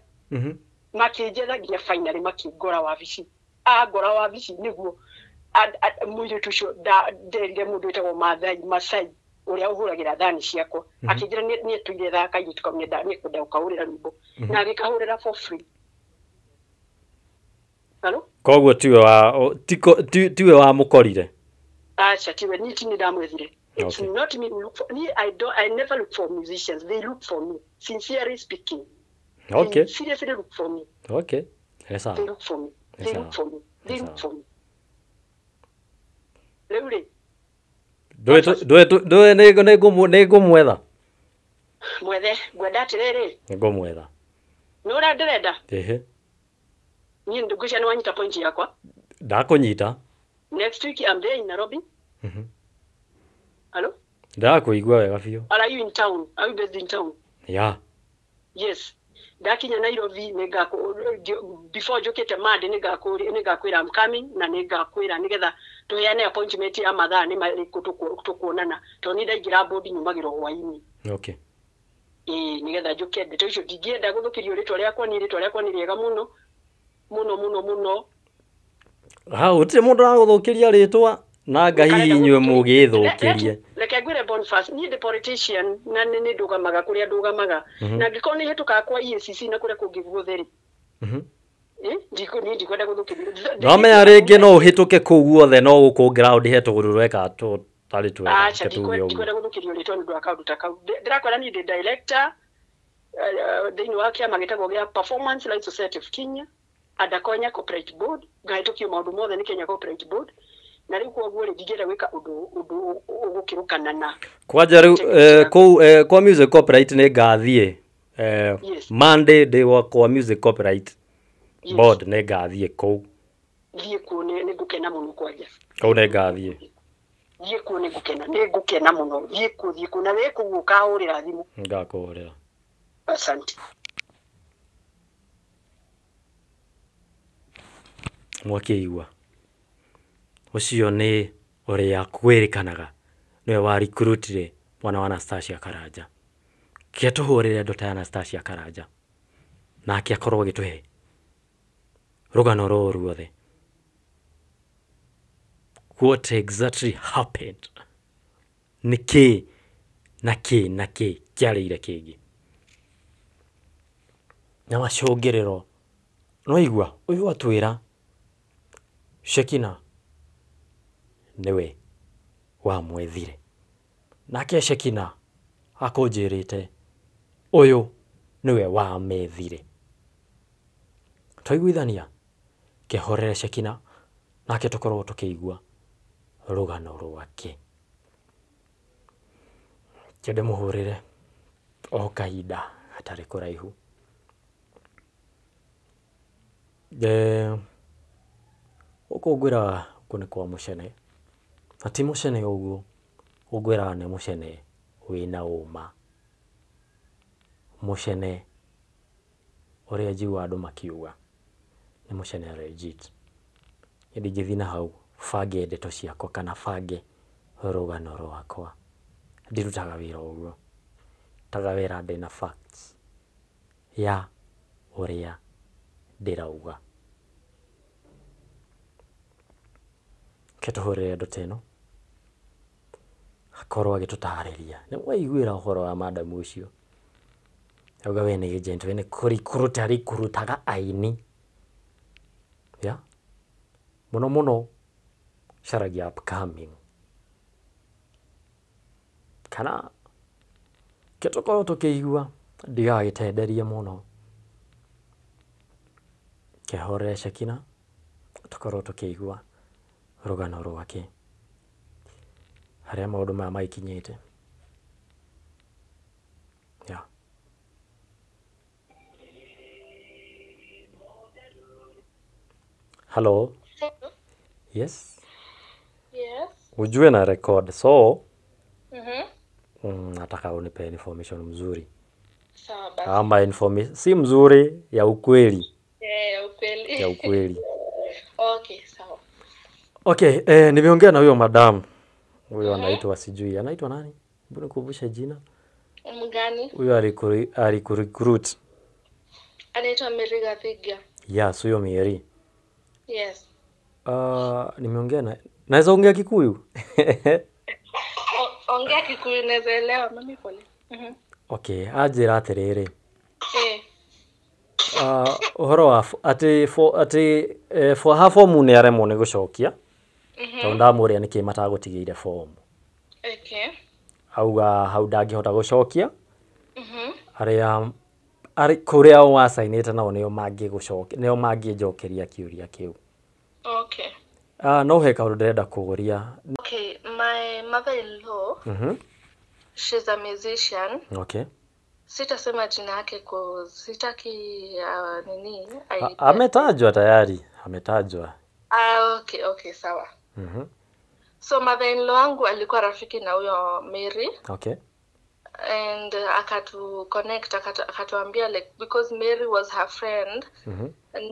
Makĩnjetha nginya finally makĩngora wabici. Angora wabici nĩguo mũirĩtu ũcio nderire mũndũ wĩtagwo Mathai Masai ũrĩa ũhũragĩra thani ciakwa, akĩnjĩra nĩ tũire thaka kairĩtu kau, nĩkwenda gũkahũrĩra rwĩmbo, na agĩkahũrĩra for free. Hello? Koguo tiwe wa tiwe wa mukorire. Acha tiwe ni tini ndamwethire. It's Okay. not me look for me. I never look for musicians. They look for me. Sincerely speaking. Okay. They seriously look for me. Okay. Nĩ sawa. They look for me. They look for me. They look for me. Rĩu rĩ. Ndũĩ nĩ ngũmwetha. Mwethe, ngwenda atĩrĩrĩ. Nĩ ngũmwetha. Nĩ ũrĩa ndĩrenda? Ĩhĩ. Niĩ ngwĩciria nĩ wanyita point yakwa. Ndakũnyita. Next week I'm there in Nairobi. Mhm. Hello? Ndakũigua wega biũ. Are you in town? Are you based in town? Yeah. Yes. Ndakinya Nairobi before njũkĩte Monday nĩngakwĩra I'm coming na nĩngakwĩra nĩgetha tũheane appointment ya mathaa nĩ marĩkũ tũkuonana tondũ niĩ ndaingĩra bodi nyumagĩra hwaĩ-inĩ. Okay. Ĩĩ nĩgetha njũke ndeto icio ndingĩenda gũthũkĩrio rĩtwa rĩakwa niĩ rĩtwa rĩakwa nĩ rĩega mũno mũno mũno mũno. Ha gũtirĩ mũndũ ũragũthũkĩria rĩtwa na nga hihi inyuĩ mũgĩthũkĩrie. Reke ngwĩre Boniface, niĩ ndĩ politician na nĩ ndũgamaga kũrĩa ndũgamaga na angĩkorwo nĩ hĩtũkaga kwa EACC na kũrĩa kũngĩ guothe rĩ, niĩ ndikwenda gũthũkĩrio. No menya rĩngĩ no ũhĩtũke kũu guothe no gũkũ ground he tũgũrũ rweka tũtarĩ twega. Acha ndikwenda gũthũkĩrio rĩtwa nĩ ũndũ wa kaũndũ ta kau. Ndĩrakwĩra niĩ ndĩ director thĩinĩ wa kĩama gĩtagwo gĩa Performance Rights Society of Kenya under Kenya Copyright Board, ngahĩtũkio maũndũ mothe nĩ Kenya Copyright Board. Na rĩu koguo rĩ ndingĩenda gwĩka ũndũ ũgũkĩrũkana na kwanja rĩu kũu kwa Music Copyright nĩ ngathiĩ Monday ndĩ kwa Music Copyright Board nĩ ngathiĩ kũu. Thiĩ kuo nĩ ngũkena mũno kwanja. Kũu nĩ ngathiĩ. Thiĩ kuo nĩ ngũkena mũno. Thiĩ kuo na wĩ kũu ũkahũrĩra thimũ. Ngakũhũrĩra. Asante. Mwakĩigua ũcio nĩ ũrĩa kwĩrĩkanaga nĩwe wa recruitire mwana wa Anastasia Karanja. Kĩa tũhũrĩre andũ ta Anastasia Karanja nake akorwo agĩtũhe rũgano rũrũ ruothe. What exactly happened? Nĩ kĩ na kĩ na kĩ kĩarĩire kĩngĩ na macũngĩrĩro. Nĩwaigua ũyũ atwĩra Shekina nĩwe wamwethire nake Shekina akũnjĩrĩte ũyũ nĩwe wamethire. Twaiguithania kĩhorere Shekina nake tũkorwo tũkĩigua rũgano rwake. Kĩo ndĩmũhũrĩre o kahinda hatarĩ kũraihu. Gũkũ ngwĩraga gũkũ nĩ kwa mũcene na ti mũcene ũguo, ũngwĩraga nĩ mũcene wĩna ũma, mũcene ũrĩa njiguaga andũ makiuga nĩ mũcene legit. Niĩ ndingĩthiĩ na hau bange ndeto ciakwa kana bange rũgano rwakwa. Ndirutaga wĩra ũguo, ndutaga wĩra ndĩna facts ya ũrĩa ndĩrauga. Reke tũhũrĩre andũ ta ĩno akorwo agĩtũtarĩria. Nĩ waiguĩra ũhoro wa madam ũcio auga we nĩ agent, we nĩ kũrikuruta arikurutaga aini. Yeah? Mũno mũno caragia upcoming kana kĩ tũkorwo tũkĩigua ndigagĩtenderie mũno. Kĩhorere Shekina tũkorwo tũkĩigua rũgano rwake harĩa maũndũ maya magĩkinyĩte. Yeah. Hello. Yes. Yes. Ujue na record so nataka unipe information mzuri. Sawa basi. Ama information si mzuri ya ukweli. Yeah, ya ukweli. Ya ukweli. Okay, sawa. Okay, nimeongea na huyo madam. Huyo anaitwa sijui, anaitwa nani? Mbona nikumbushe jina? Mgani? Huyo alikurecruit. Anaitwa Mary Gathiga. Yes, huyo Mary. Yes. Nimeongea na naweza ongea Kikuyu? Ongea Kikuyu naweza elewa mami pole. Okay, anjĩra atĩrĩrĩ. Ũhoro wa atĩ atĩ ha fomu nĩ aremwo nĩ gũcokia tondũ ndamũria nĩkĩ matagũtigĩire fomu. Okay. Auga hau ndangĩhota gũcokia. Arĩa arĩ kũrĩa wacainĩte nao nĩo mangĩgũcokia, nĩo mangĩnjokeria kĩũria kĩu. Okay. No he kaũndũ ndĩrenda kũũria. Okay, my mother-in-law, she's a musician. Okay. Sitasema jina yake cause sitaki nini. Ametajwa tayari, ametajwa. Okay, okay, sawa. So mother-in-law wangu alikuwa rafiki na huyo Mary. Okay. And akatu connect, akatuambia like because Mary was her friend.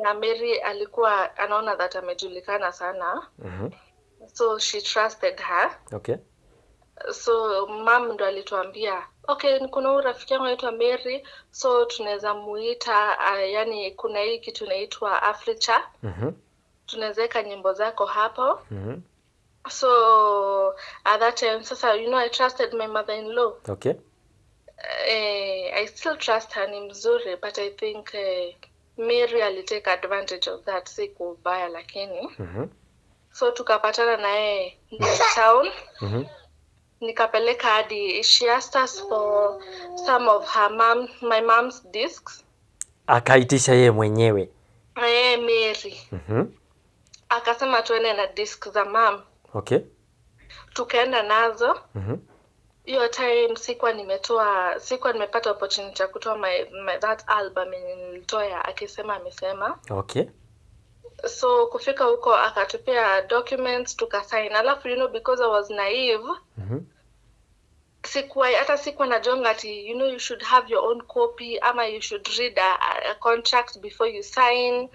Na Mary alikuwa anaona that amejulikana sana. So she trusted her. Okay. So mom ndo alituambia okay, kuna huyu rafiki yangu anaitwa Mary, so tunaweza muita, yani kuna hii kitu inaitwa Africha. Tunaweza weka nyimbo zako hapo. So at that time sasa, you know, I trusted my mother-in-law. Okay. I still trust her, ni mzuri, but I think Mary alitake advantage of that, si kwa ubaya lakini. So tukapatana na yeye town. Nikapeleka hadi, she asked us for some of her mom, my mom's discs. Akaitisha yeye mwenyewe. Mary. Akasema tuende na disc za mom. Okay. Tukaenda nazo. Hiyo time sikuwa nimepata opportunity ya kutoa my that album yenye nilitoa akisema amesema. Okay. So kufika huko akatupea documents tukasign. Alafu you know because I was naive, hata sikuwa najonga ati you know you should have your own copy ama you should read a contract before you sign.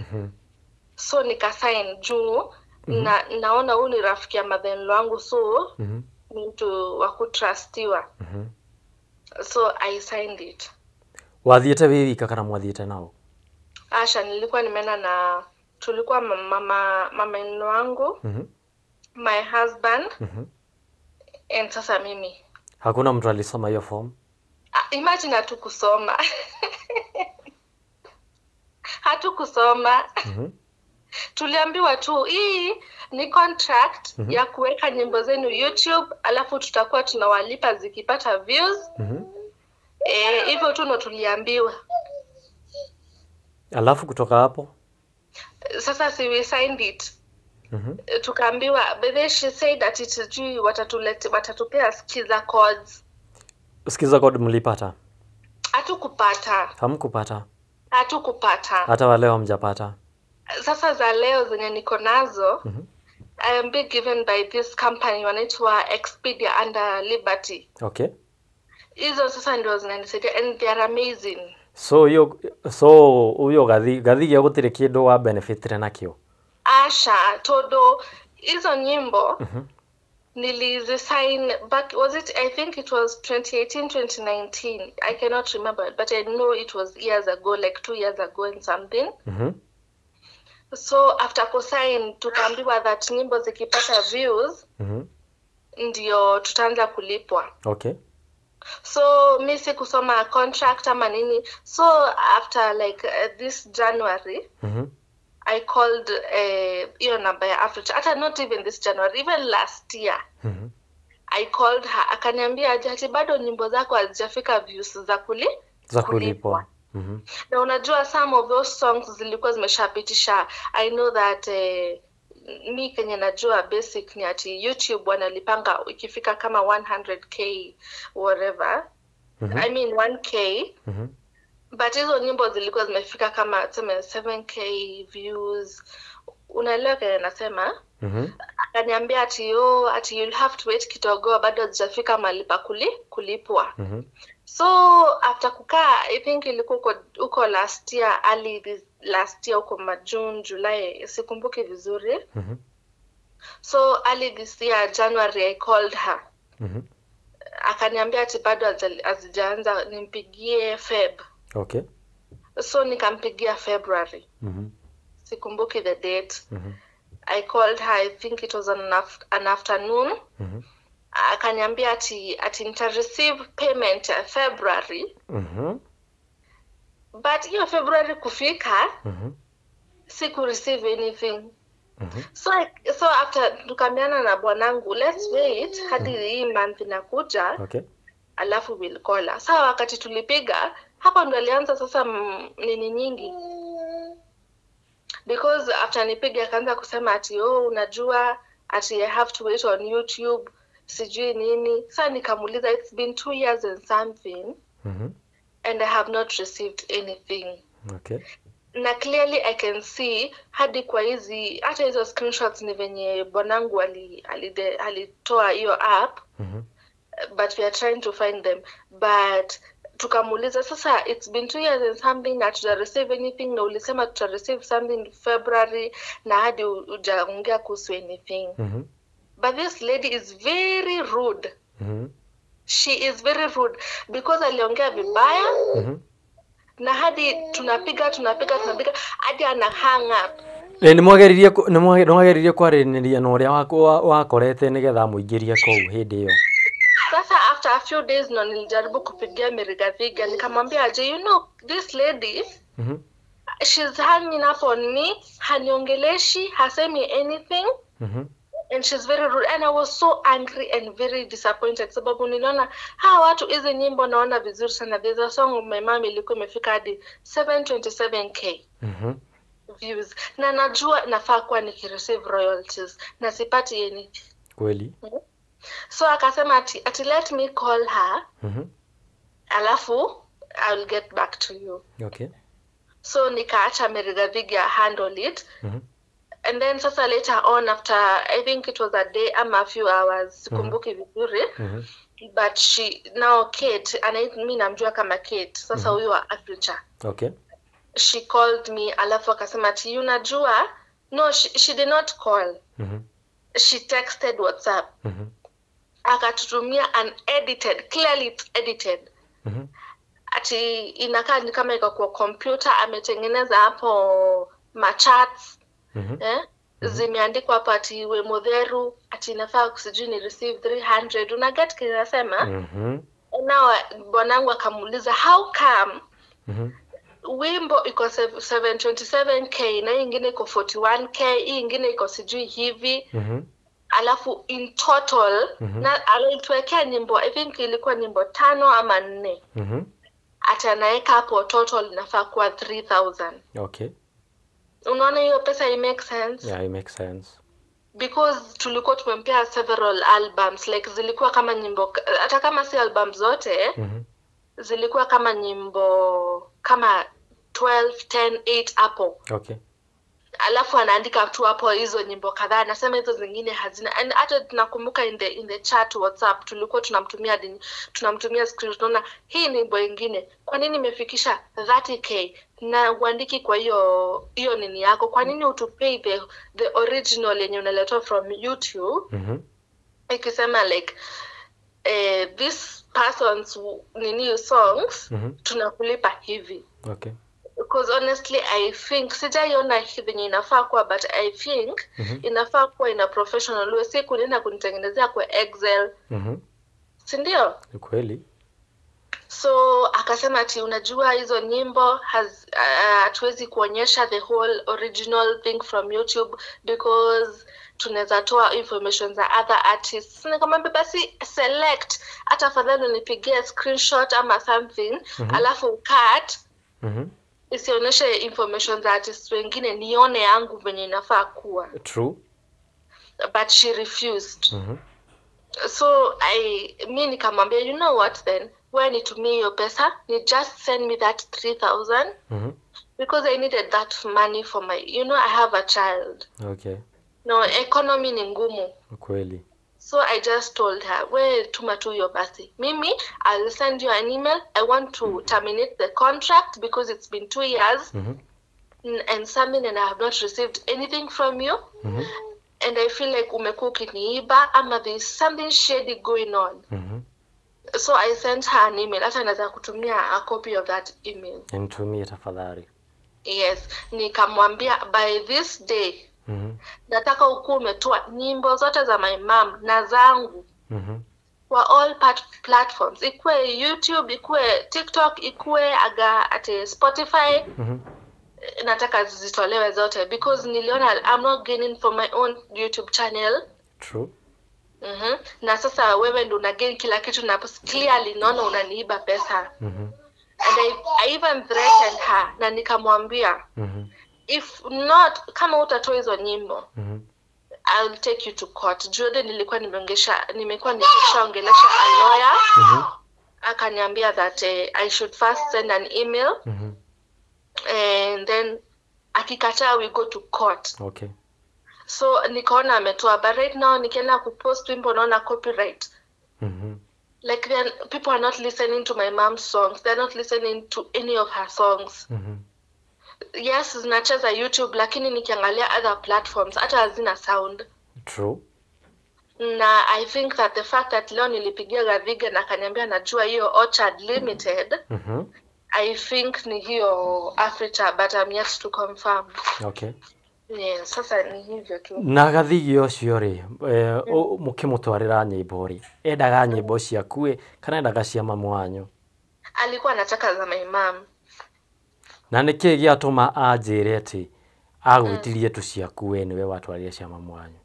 So nikasign juu na naona huyu ni rafiki ya mother-in-law wangu, so ni mtu wa kutrustiwa. So I signed it. Wathiĩte wĩ wika kana mwathiĩte nao? Asha, nilikuwa nimeenda na tulikuwa mama in-law wangu, my husband, and sasa mimi. Hakuna mtu alisoma hiyo form? Imagine hatukusoma. Hatukusoma. Tuliambiwa tu hii ni contract ya kuweka nyimbo zenu YouTube, alafu tutakuwa tunawalipa zikipata views. Hivyo tu ndo tuliambiwa. Alafu kutoka hapo? Sasa si we signed it. Tukaambiwa, but then she said that it sijui watatupea skiza codes. Skiza code mlipata? Hatukupata. Hamkupata? Hatukupata. Hata wale hamjapata? Sasa za leo zenye niko nazo, I am being given by this company wanaitwa Expedia under Liberty. Okay. Hizo sasa ndio zinanisaidia and they are amazing. So hiyo, so huyo Gathigia gutire kindu wa benefitire nakio? Asha, todo hizo nyimbo nilizisign back, was it, I think it was 2018, 2019, I cannot remember, but I know it was years ago, like 2 years ago and something. So after kusign tukaambiwa that nyimbo zikipata views ndio tutaanza kulipwa. Okay. So mi sikusoma contract ama nini. So after like this January, I called hiyo namba ya Africa. Hata not even this January, even last year. I called her, akaniambia ati bado nyimbo zako hazijafika views za za kulipwa. Na unajua some of those songs zilikuwa zimeshapitisha. I know that mi kenye najua basic ni ati YouTube wanalipanga ikifika kama 100k whatever. I mean 1k. But hizo nyimbo zilikuwa zimefika kama tuseme 7k views. Unaelewa kenye nasema? Akaniambia ati yo, ati you'll have to wait kidogo, bado hazijafika mahali pa kulipwa. So after kukaa, I think ilikuwa uko last year, early this last year uko June, July, sikumbuki vizuri. So early this year January I called her. Akaniambia ati bado hazijaanza, nimpigie Feb. Okay. So nikampigia February. Sikumbuki the date. I called her, I think it was an afternoon. Akaniambia ati nita receive payment February. But hiyo February kufika, siku receive anything. So after tukaambiana na bwanangu, let's wait hadi hii month inakuja, alafu we'll call her. Sawa, wakati tulipiga hapo ndo alianza sasa nini nyingi, because after nipiga akaanza kusema ati, oh, unajua ati I have to wait on YouTube, sijui nini. Sasa nikamuuliza, it's been 2 years and something and I have not received anything. Na clearly I can see hadi kwa hizi, hata hizo screenshots ni venye bwanangu alitoa hiyo app, but we are trying to find them. But tukamuuliza sasa, it's been 2 years and something na hatuja receive anything, na ulisema tuta receive something February na hadi hujaongea kuhusu anything. But this lady is very rude. She is very rude because aliongea vibaya, na hadi tunapiga tunapiga tunapiga hadi ana hang up. Nĩ mwageririe kwaranĩria na ũrĩa wakorete nĩgetha amũingĩrie kũu hĩndĩ ĩyo? Sasa after a few days ndo nilijaribu kupigia Mary Gathiga, nikamwambia aje, you know this lady, she's hanging up on me, haniongeleshi, hasemi anything, and she's very rude. And I was so angry and very disappointed, sababu niliona hawa watu, hizi nyimbo naona vizuri sana. There's a song my mom ilikuwa imefika hadi 727K views, na najua nafaa kuwa nikireceive royalties na sipati anything. So akasema ati let me call her, alafu I will get back to you. So nikaacha Mary Gathiga handle it. And then sasa later on, after I think it was a day ama a few hours, sikumbuki vizuri, but she now, Kate, mi namjua kama Kate sasa, huyu wa Africa, she called me, alafu akasema ati, unajua, no, she did not call, she texted WhatsApp, akatutumia an edited, clearly it's edited, ati inakaa ni kama iko kwa computer, ametengeneza hapo macharts, eh? Zimeandikwa hapo ati we Mutheru, ati inafaa sijui ni receive 300. Unaget kinasema? Now bwanangu akamuuliza, how come wimbo iko 727K na hii ingine iko 41K, hii ingine iko sijui hivi, alafu in total, na alituwekea nyimbo, I think ilikuwa nyimbo tano ama nne, ati anaweka hapo total inafaa kuwa 3000. Unaona hiyo pesa i make sense? Yeah, it makes sense. Because tulikuwa tumempea several albums, like zilikuwa kama nyimbo, hata kama si album zote, zilikuwa kama nyimbo kama 12, 10, 8 hapo. Alafu anaandika tu hapo hizo nyimbo kadhaa, anasema hizo zingine hazina. And hata tunakumbuka in the chat WhatsApp tulikuwa tunamtumia tunamtumia screen, tunaona hii nyimbo ingine, kwa nini imefikisha 30K na uandiki kwa hiyo hiyo nini yako? Kwa nini utupei the original yenye unaletwa from YouTube, ikisema like, this person's nini songs, tunakulipa hivi? Because honestly I think sijaiona venye inafaa kuwa, but I think inafaa kuwa ina professional way, si kunienda kunitengenezea kwa Excel, si ndio? Ni kweli. So akasema ati, unajua hizo nyimbo hatuwezi kuonyesha the whole original thing from YouTube because tunaweza toa information za other artists. Nikamwambia basi select, hata afadhali unipigie screenshot ama something, alafu cut isionyeshe information za artists wengine, nione yangu venye inafaa kuwa. But she refused. So I mi nikamwambia, you know what, then we nitumie hiyo pesa, ni just send me that 3000, because I needed that money for my, you know, I have a child. No, economy ni ngumu. Kweli. So I just told her, we tuma tu hiyo basi, mimi I'll send you an email, I want to terminate the contract because it's been 2 years and something and I have not received anything from you, and I feel like umekuwa ukiniiba ama there's something shady going on. So I sent her an email. Hata naweza kutumia a copy of that email. Nitumie tafadhali. Yes, nikamwambia by this day nataka ukuwa umetoa nyimbo zote za my mom na zangu. Kwa all platforms, ikue YouTube, ikue TikTok, ikue aga ati Spotify. Nataka zitolewe zote because niliona I'm not gaining from my own YouTube channel. True. Na sasa wewe ndo una gain kila kitu na clearly naona unaniiba pesa. And I even threatened her na nikamwambia, if not, kama utatoa hizo nyimbo, I'll take you to court. Jude nilikuwa nimekuwa nikishaongelesha a lawyer. Akaniambia that I should first send an email. And then akikataa we go to court. Okay. So nikaona ametoa, but right now nikienda kupost wimbo naona copyright. Like then people are not listening to my mom's songs. They're not listening to any of her songs. Yes, zinacheza YouTube, lakini nikiangalia other platforms hata hazina sound. True. Na I think that the fact that leo nilipigia Gathige na akaniambia najua hiyo Orchard Limited, I think ni hiyo Africa, but I'm yet to confirm. Okay. Yeah, sasa ni hivyo tu. Na Gathige ũcio rĩ, mũkĩmũtwarĩra nyĩmbo rĩ, endaga nyĩmbo ciaku ĩ kana endaga cia mamu wanyu? Alikuwa anataka za my mom. Na nĩkĩĩ gĩatũma anjĩre atĩ agwĩtirie tu ciaku we nĩwe watwarire cia mamu wanyu?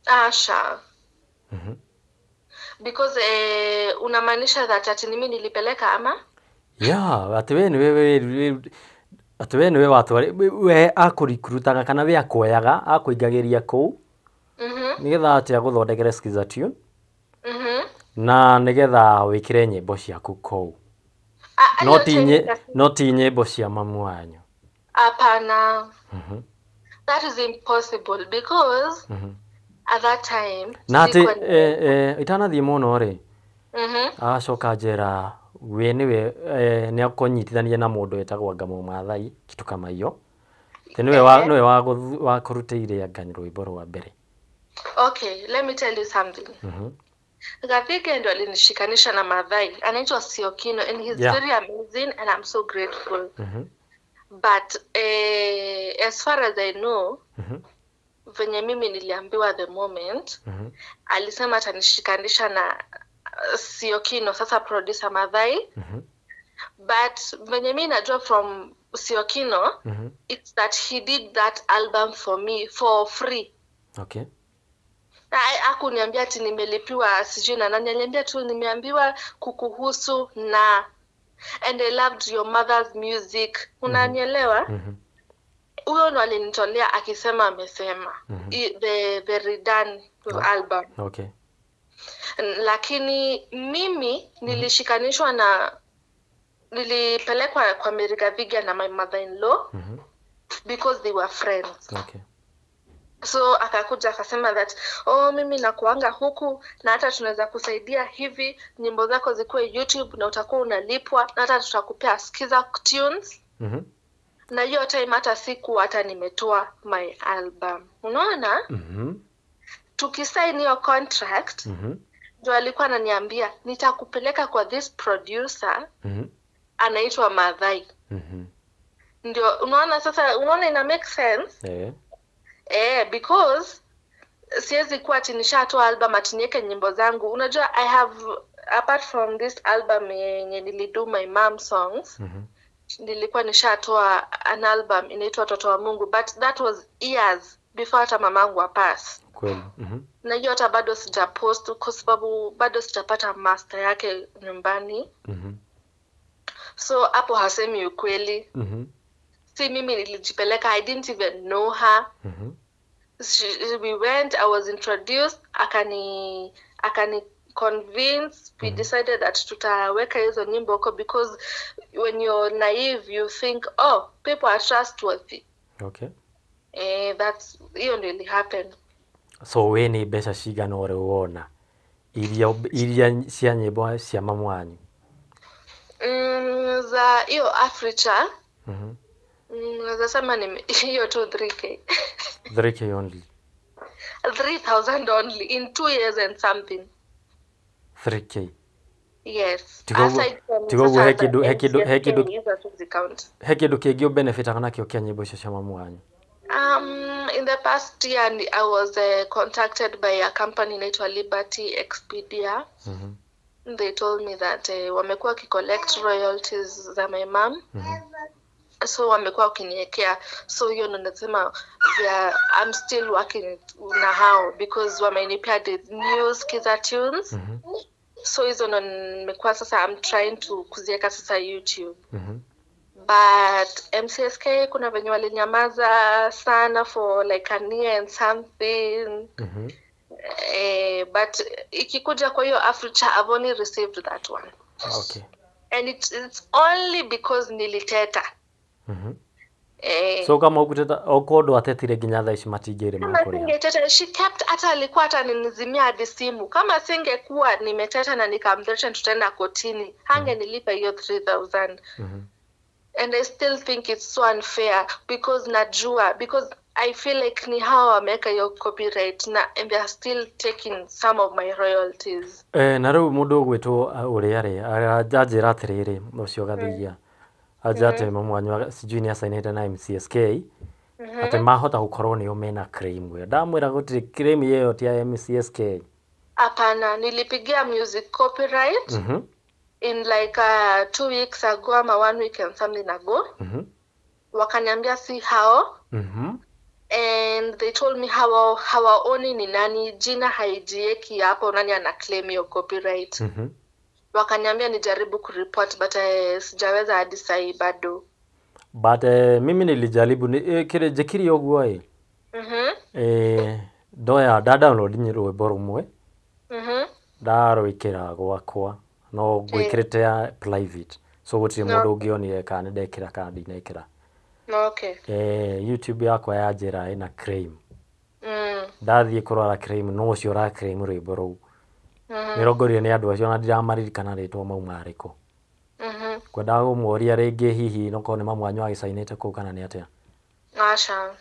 Asha. Because unamaanisha that ati mimi nilipeleka ama? Yeah, atĩ we nĩwe atĩ we nĩwe watware we akũrikrutaga kana we akuoyaga akũingagĩria kũu nĩgetha atĩ agũthondekere Skiza tune na nĩgetha wĩkĩre nyĩmbo ciaku kũu, no ti nyĩmbo cia mamu wanyu. Hapana. That is impossible because at that time na atĩ itanathiĩ mũno rĩ, agacoka njera we niwe nĩ akũnyitithania na mũndũ wetagwo Ngamo Maathai kitu kama hiyo, nĩwe wa kũrutĩire anga rwĩmbo rwa mbere. Okay, let me tell you something. Gathige ndo alinishikanisha na Maathai, anaitwa Siokino, and he's very amazing and I'm so grateful. But as far as I know, venye mimi niliambiwa the moment, alisema atanishikanisha na Siokino, sasa producer Maathai. But venye mimi najua from Siokino, it's that he did that album for me for free. Okay. Hakuniambia ati nimelipiwa sijui na nani, aliniambia tu nimeambiwa kukuhusu na and I loved your mother's music. Unanielewa? Huyo ndo alinitolea akisema amesema the redone album. Okay. Lakini mimi nilishikanishwa na nilipelekwa kwa Mary Gathige na my mother-in-law because they were friends. Okay. So akakuja akasema that oh, mimi nakuanga huku na hata tunaweza kusaidia hivi, nyimbo zako zikuwe YouTube na utakuwa unalipwa na hata tutakupea Skiza tunes. Na hiyo time hata siku hata nimetoa my album. Unaona? Tukisign hiyo contract, ndio alikuwa ananiambia nitakupeleka kwa this producer anaitwa Maathai. Ndio unaona sasa, unaona ina make sense? Yeah. Because siwezi kuwa ati nishatoa album ati niweke nyimbo zangu. Unajua I have, apart from this album yenye nilido my mom songs, nilikuwa nishatoa an album inaitwa Watoto wa Mungu, but that was years before hata mamangu apass. Kweli. Na hiyo hata bado sijapost kwa sababu bado sijapata master yake nyumbani. So hapo hasemi ukweli. Si mimi nilijipeleka, I didn't even know her. We went, I was introduced, akani convince, we decided that tutaweka hizo nyimbo huko because when you're naive you think oh, people are trustworthy. Okay. That's hiyo ndio ili happen. So we ni mbeca cigana ũrĩ wona iria cia nyĩmbo cia mamu wanyu? Za hiyo Africa. Naweza sema ni hiyo tu 3K. 3K only. 3,000 only in 2 years and something. 3K. Yes. Tigoguo he kĩndũ kĩngĩ ũbenefitaga nakĩo kĩa nyĩmbo icio cia mamu wanyu? In the past year I was contacted by a company inaitwa Liberty Expedia. They told me that wamekuwa wakicollect royalties za my mom. So wamekuwa wakiniekea, so hiyo ndo nasema I'm still working na hao because wamenipea the new Skiza tunes. So hizo ndo nimekuwa sasa I'm trying to kuziweka sasa YouTube. But MCSK kuna venye walinyamaza sana for like a year and something. But ikikuja kwa hiyo Africa, I've only received that one. Okay. And it's only because niliteta. So kama ukuteta okondo atetire nginya thaa ici matingĩrĩ Kama makũrĩa. singeteta, she kept, hata alikuwa hata ninizimia hadi simu. Kama singekuwa nimeteta na nikamthreaten tutaenda kotini, hangenilipa hiyo 3000. And I still think it's so unfair because najua, because I feel like ni hawa wameweka hiyo copyright na and they are still taking some of my royalties. Na rĩu mũndũ ũgwĩtwo ũrĩa rĩ anjĩra atĩrĩrĩ ũcio gathiia anja atĩ mamu wanyu sijui nĩ acainĩte na MCSK atĩ mahota gũkorwo nĩo mena claim ĩyo. Ndamwĩra gũtirĩ claim ĩyo ti ya MCSK. Hapana, nilipigia music copyright in like 2 weeks ago ama 1 week and something ago. Wakaniambia si hao. And they told me hawaoni ni nani, jina haijieki hapo, nani ana claim hiyo copyright. Wakaniambia nijaribu kureport but sijaweza hadi sahi bado. But mimi nilijaribu kire njĩkire ũguo ĩ. Ndoya nda download rwĩmbo rũmwe. Ndarwĩkĩra gwakwa no ngwĩkĩrĩte ya private, so gũtirĩ mũndũ ũngĩonire kana nĩndekĩra kana ndinekĩra. Okay. YouTube yakwa ya njĩra ĩna claim. Ndathiĩ kũrora claim no ũcio ũra claim rwĩmbo rũu. Nĩrongorire nĩ andũ acio na ndiramaririkana rĩtwa mauma arĩkũ. Kwendaga kũmoria rĩngĩ hihi nokorwo nĩ mamu wanyu agĩcainĩte kũu kana nĩ atĩa. Aca.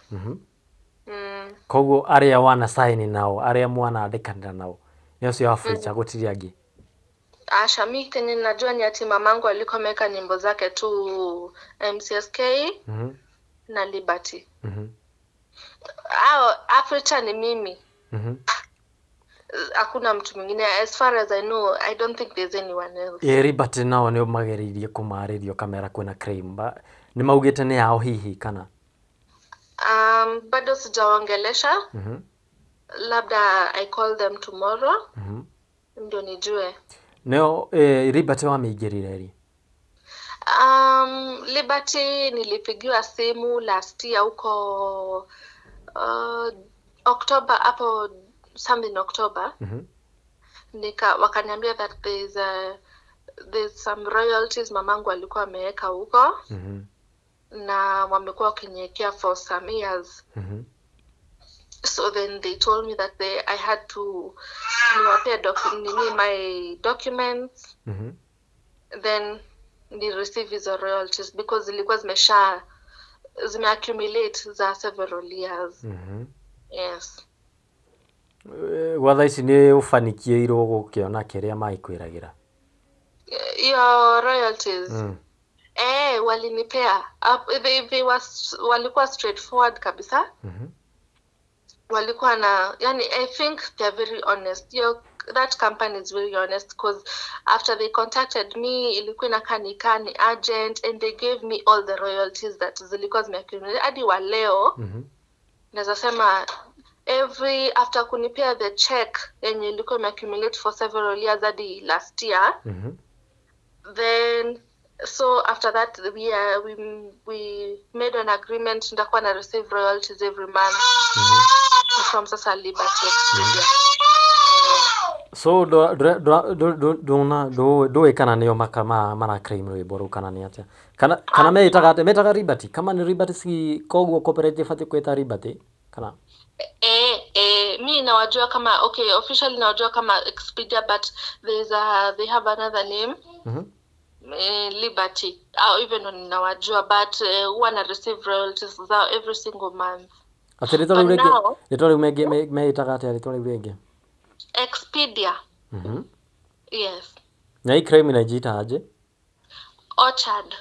Koguo arĩa wana sign nao, arĩa mwanandĩkanĩra nao nĩ acio Africa, gũtirĩ angĩ. Asha, mi kenye najua ni ati mamangu alikuwa ameweka nyimbo zake tu MCSK na Liberty. Hao Africa ni mimi. Hakuna mtu mwingine, as far as I know, I don't think there's anyone else. Liberty nao nĩ magereirie kũmarĩrio kamera kwĩna claim, nĩ maugĩte nĩ yao hihi kana? Bado sijawaongelesha. Labda I call them tomorrow. Ndio nijue. Neo Liberty wamĩingĩrire rĩ? Liberty nilipigiwa simu last year huko October, hapo something October. Wakaniambia that there's some royalties mamangu alikuwa ameweka huko. Na wamekuwa wakiniwekea for some years. So then they told me that I had to niwapee my documents. Then they receive hizo royalties because zilikuwa zimeaccumulate za several years. Yes. Gwa thaa ici nĩ ũbanikiĩirwo gũkĩona kĩrĩa magĩkwĩragĩra? Hiyo royalties. Walinipea. Walikuwa straightforward kabisa. Walikuwa na, yani I think they're very honest. That company is very honest because after they contacted me, ilikuwa inakaa ni agent and they gave me all the royalties that zilikuwa zimeaccumulate hadi wa leo. Naweza sema every after kunipea the check yenye ilikuwa imeaccumulate for several years hadi last year. Then so after that we made an agreement nitakuwa na receive royalties every month. From sasa Liberty Expedia. So ndũĩ kana nĩo mara claim rwĩmbo rũu kana nĩ atĩa? Kana meĩtaga atĩa? Metaga Liberty? Kama nĩ Liberty si koguo cooperative ĩbatiĩ kwĩta Liberty kana? Mi nawajua kama, okay, officially nawajua kama Expedia, but they have another name. Liberty. Au even nawajua, but huwa na receive royalties zao every single month. Atĩ rĩtwa rĩu rĩngĩ, rĩtwa rĩu meĩtaga atĩa rĩtwa rĩu rĩngĩ? Expedia. Yes. Na hii crime inajiita aje? Orchard.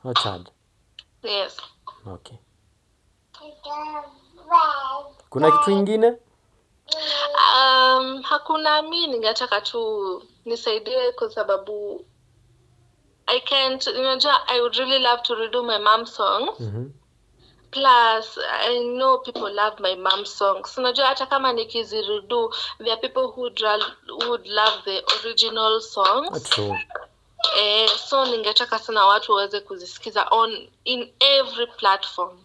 Orchard. Yes. Okay. Kuna kitu ingine? Hakuna. Mi ningetaka tu nisaidiwe kwa sababu I can't, unajua, I would really love to redo my mom songs. Plus I know people love my mom songs. Unajua hata kama nikiziredo, there are people who would love the original songs. True. So ningetaka sana watu waweze kuzisikiza on in every platform.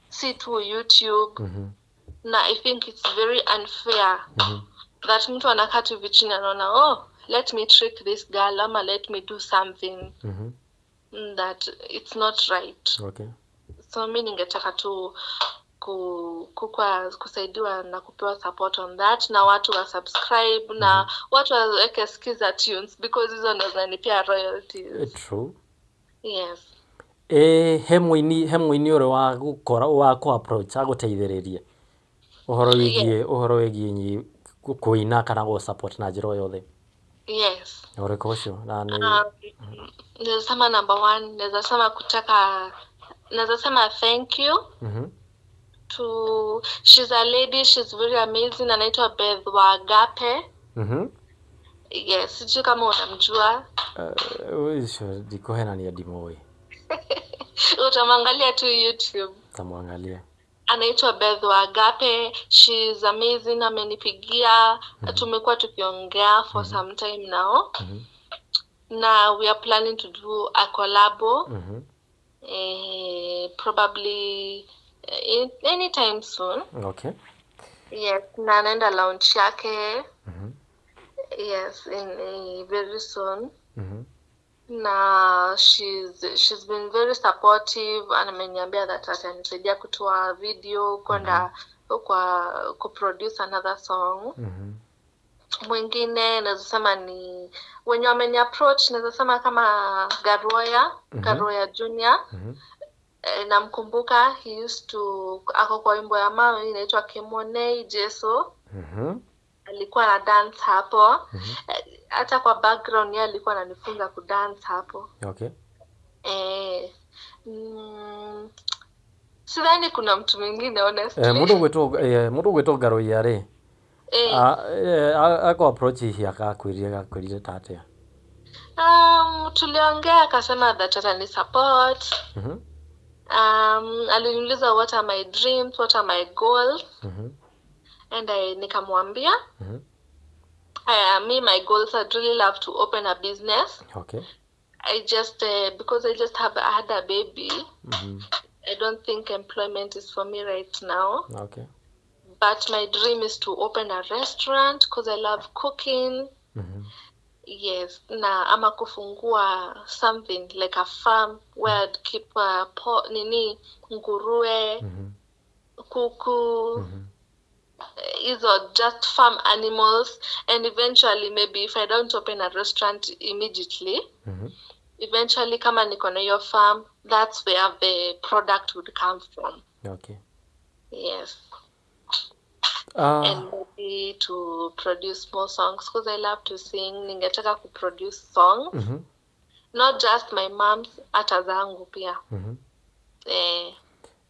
Si tu YouTube. Na I think it's very unfair that mtu anakaa tu hivi chini anaona, oh, let me trick this girl ama let me do something, that it's not right. So mi ningetaka tu kusaidiwa na kupewa support on that, na watu wa subscribe na watu waweke Skiza tunes because hizo ndo zinanipea royalties. True. Yes. He muini ũrĩ wa gũkora wa kũ approach agũteithĩrĩrie ũhoro wĩgiĩ kũina kana gũ support na njĩra o yothe? Yes. Ũrĩkũ ũcio na nĩ? Naweza sema number one, naweza sema kutaka, naweza sema thank you to, she's a lady, she's very amazing, anaitwa Beth Wagape. Yes, sijui kama unamjua. Ũcio ndikũhenania, ndimũĩ. Utamwangalia tu YouTube. Tamwangalia. Anaitwa Beth Wagape. She's amazing. Amenipigia, tumekuwa tukiongea for some time now na we are planning to do a collabo, probably anytime soon. Yes, na anaenda launch yake, yes, in very soon. Na she's been very supportive and ameniambia that atanisaidia kutoa video, kwenda kwa kuproduce another song. Mwingine naweza sema ni wenye wameni approach, naweza sema kama Garoya, Garoya Junior. Namkumbuka he used to, ako kwa wimbo ya mama inaitwa Kemonei Jeso. Alikuwa na dance hapo. Hata kwa background yeye alikuwa ananifunza kudance hapo. Sidhani kuna mtu mwingine, honestly. Mũndũ ũgwĩtwo Ngaroia rĩ, akũ approach hihi agakwĩrire ta atĩa? Tuliongea, akasema that atani support. Aliniuliza what are my dreams, what are my goals, and I nikamwambia, me, my goals, I'd really love to open a business. I just because I just have had a baby, I don't think employment is for me right now. But my dream is to open a restaurant because I love cooking. Yes, na ama kufungua something like a farm where I'd keep nini, nguruwe, kuku, hizo just farm animals, and eventually, maybe if I don't open a restaurant immediately, eventually kama niko na hiyo farm, that's where the product would come from. Yes. And maybe to produce more songs because I love to sing. Ningetaka kuproduce songs, not just my mom's, hata zangu pia.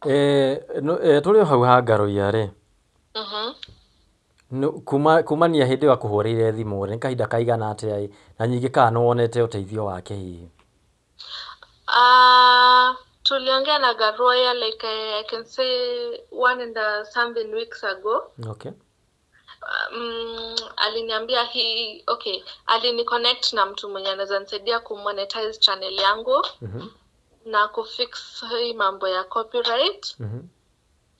Tũrĩ o hau ha Ngaroia rĩ, kumania hĩndĩ ĩyo akũhũrĩire thimũ rĩ, nĩ kahinda kaigana atĩa ĩ, na ningĩ kana nĩ wonete ũteithio wake hihi? Tuliongea na Garoya like I can say one and something weeks ago. Aliniambia he, okay, aliniconnect na mtu mwenye anaweza nisaidia kumonetize channel yangu na kufix hii mambo ya copyright,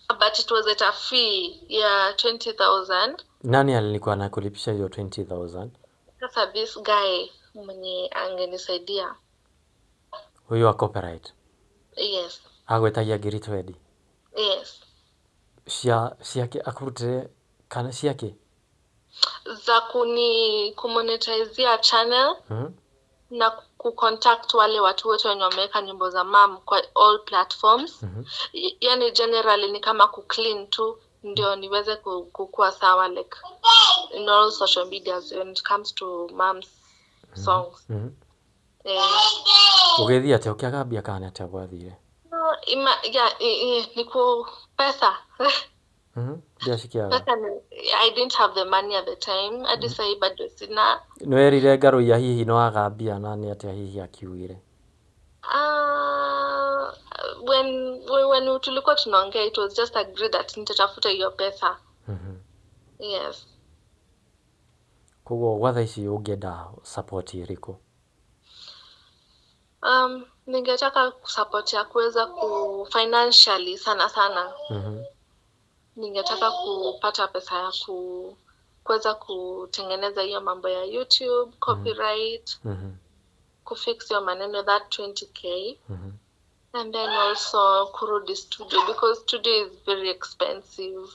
but it was at a fee ya 20,000. Nani alikuwa anakulipisha hiyo 20,000? Sasa this guy mwenye angenisaidia. Huyu wa copyright? Yes. Agwĩtagia ngiri 20? Yes. Cia ciake akũrutĩre kana ciake? Za kuni kumonetizia channel na kucontact wale watu wote wenye wameweka nyimbo za mam kwa all platforms. Yani generally ni kama kuclean tu ndio niweze kukua sawa, like in all social medias when it comes to mom's songs. Ũgĩthiĩ atĩa, ũkĩaga mbia kana nĩ atĩa gwathire? No, Yeah, niko pesa. Mbia cikiaga. Pesa I didn't have the money at the time. Hadi sahii bado sina. Nĩ werire Ngarũiya hihi nĩ waga mbia na nĩ atĩa hihi akiugire? When tulikuwa tunaongea, it was just agreed that nitatafuta hiyo pesa. Yes. Koguo gwa thaa ici ũngĩenda support ĩrĩkũ? Ningetaka support ya kuweza ku financially sana sana. Ningetaka kupata pesa ya kuweza kutengeneza hiyo mambo ya YouTube, copyright, kufix hiyo maneno, that 20K. And then also kurudi studio, because studio is very expensive.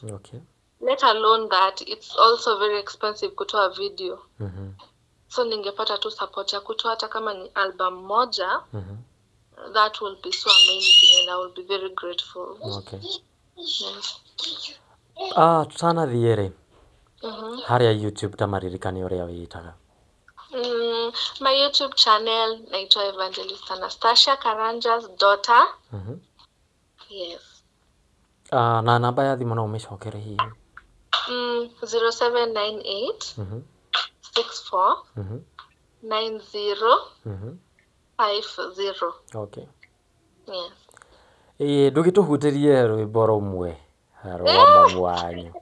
Let alone that it's also very expensive kutoa video. So ningepata tu support ya kutoa hata kama ni album moja, that will be so amazing and I will be very grateful. Yes. Ah, tutanathiĩ rĩ, harĩa YouTube ta maririkane ũrĩa wĩĩtaga. My YouTube channel naitwa Evangelist Anastasia Karanja's daughter. Yes. Ah, na namba ya thimũ no ũmĩcokere hihi? 0798 64 90 50. Yes. Ĩĩ, ndũgĩtũhutĩrie rwĩmbo rũmwe rwa mamu wanyu.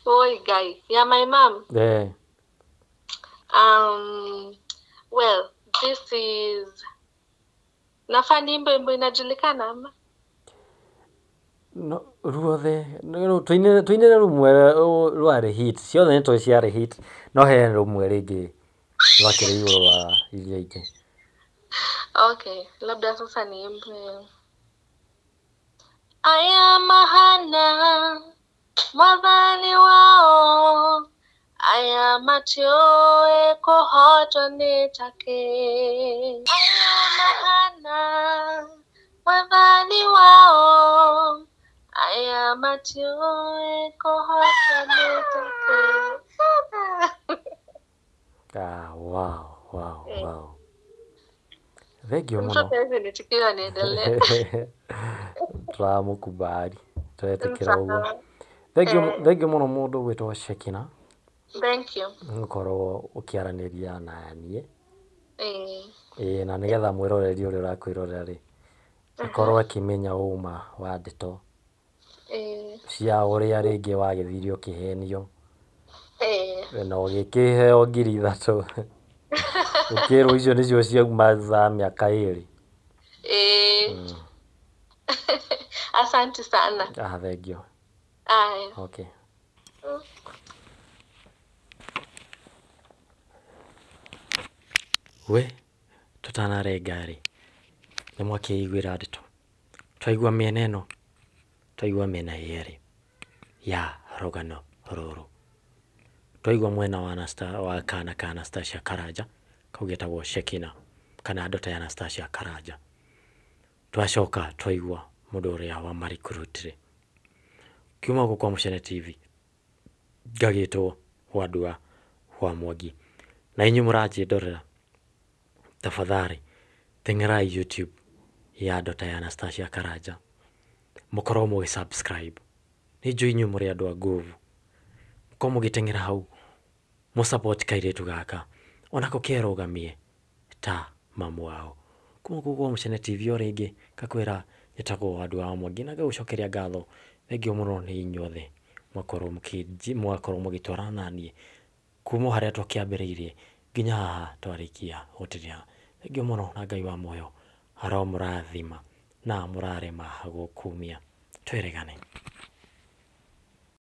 Oi guy, yeah, my mom. Well, this is nafaa niimbe wimbo inajulikana ama? No, ruothe no, tũinĩre rũmwe rwarĩ hit, ciothe nĩ tũĩ ciarĩ hit, no he rũmwe rĩngĩ rwakĩrĩ igũrũ wa iria ingĩ. Okay, labda sasa niimbe Aya mahana mwathani wao, aya matioe kũhotwo nĩ take. Aya mahana mwathani wao, aya matioe kũhotwo nĩ take. Ah, wow. Thengio mũno. Mtoto hawezi nitikia niendelee. Tũramũkubali, tũretĩkĩra ũguo. Sawa. Thengio mũno mũndũ gwĩtwo Shekina. Thank you. Gũkorwo ũkĩaranĩria na niĩ. Ĩĩ, na nĩgetha mwĩroreri ũrĩa ũrakwĩrorera rĩ, akorwo akĩmenya ũma wa ndeto cia ũrĩa rĩngĩ wagĩthire ũkĩhenio na ũgĩkĩheo 3,000 ũkĩrwo icio nĩcio ciauma za mĩaka 2. Asante sana. Ah, thengio. Aya. Okay. We tũtanarenga rĩ, nĩ mwakĩiguĩra ndeto, twaigua mĩena ĩno, twaigua mĩena yerĩ ya rũgano rũrũ. Twaigua mwena wa wa kana ka Anastasia Karanja kau getagwo Shekina kana ndota ya Anastasia Karanja. Twacoka twaigua mũndũ ũrĩa wa marikurutire kiuma gũkũ kwa Mũcene TV, ngagĩtwo Wandua wa Mwangi, na inyuĩ mũranjĩndorera, tafadhali teng'erai YouTube ya ndota ya Anastasia Karanja, mũkorwo mũgĩ subscribe. Nĩ njũĩ inyuĩ mũrĩ andũ a nguvu, mũkorwo mũgĩteng'era hau mũ support kairĩtu gaka onako kerũgamie ta mamu wao. Kuma gũkũ kwa Mũcene TV o rĩngĩ ngakwĩra njĩtagwo Wandua wa Mwangi na ngagũcokeria ngatho. Thengio mũno nĩ inyuothe mwakorwo mũgĩtwarana na niĩ kuma harĩa twakĩambĩrĩirie nginya haha twarĩkia gũtĩrĩra. Thengio mũno na Ngai wa muoyo aromũrathima na mũrarema gũkumia. Twĩrĩgane.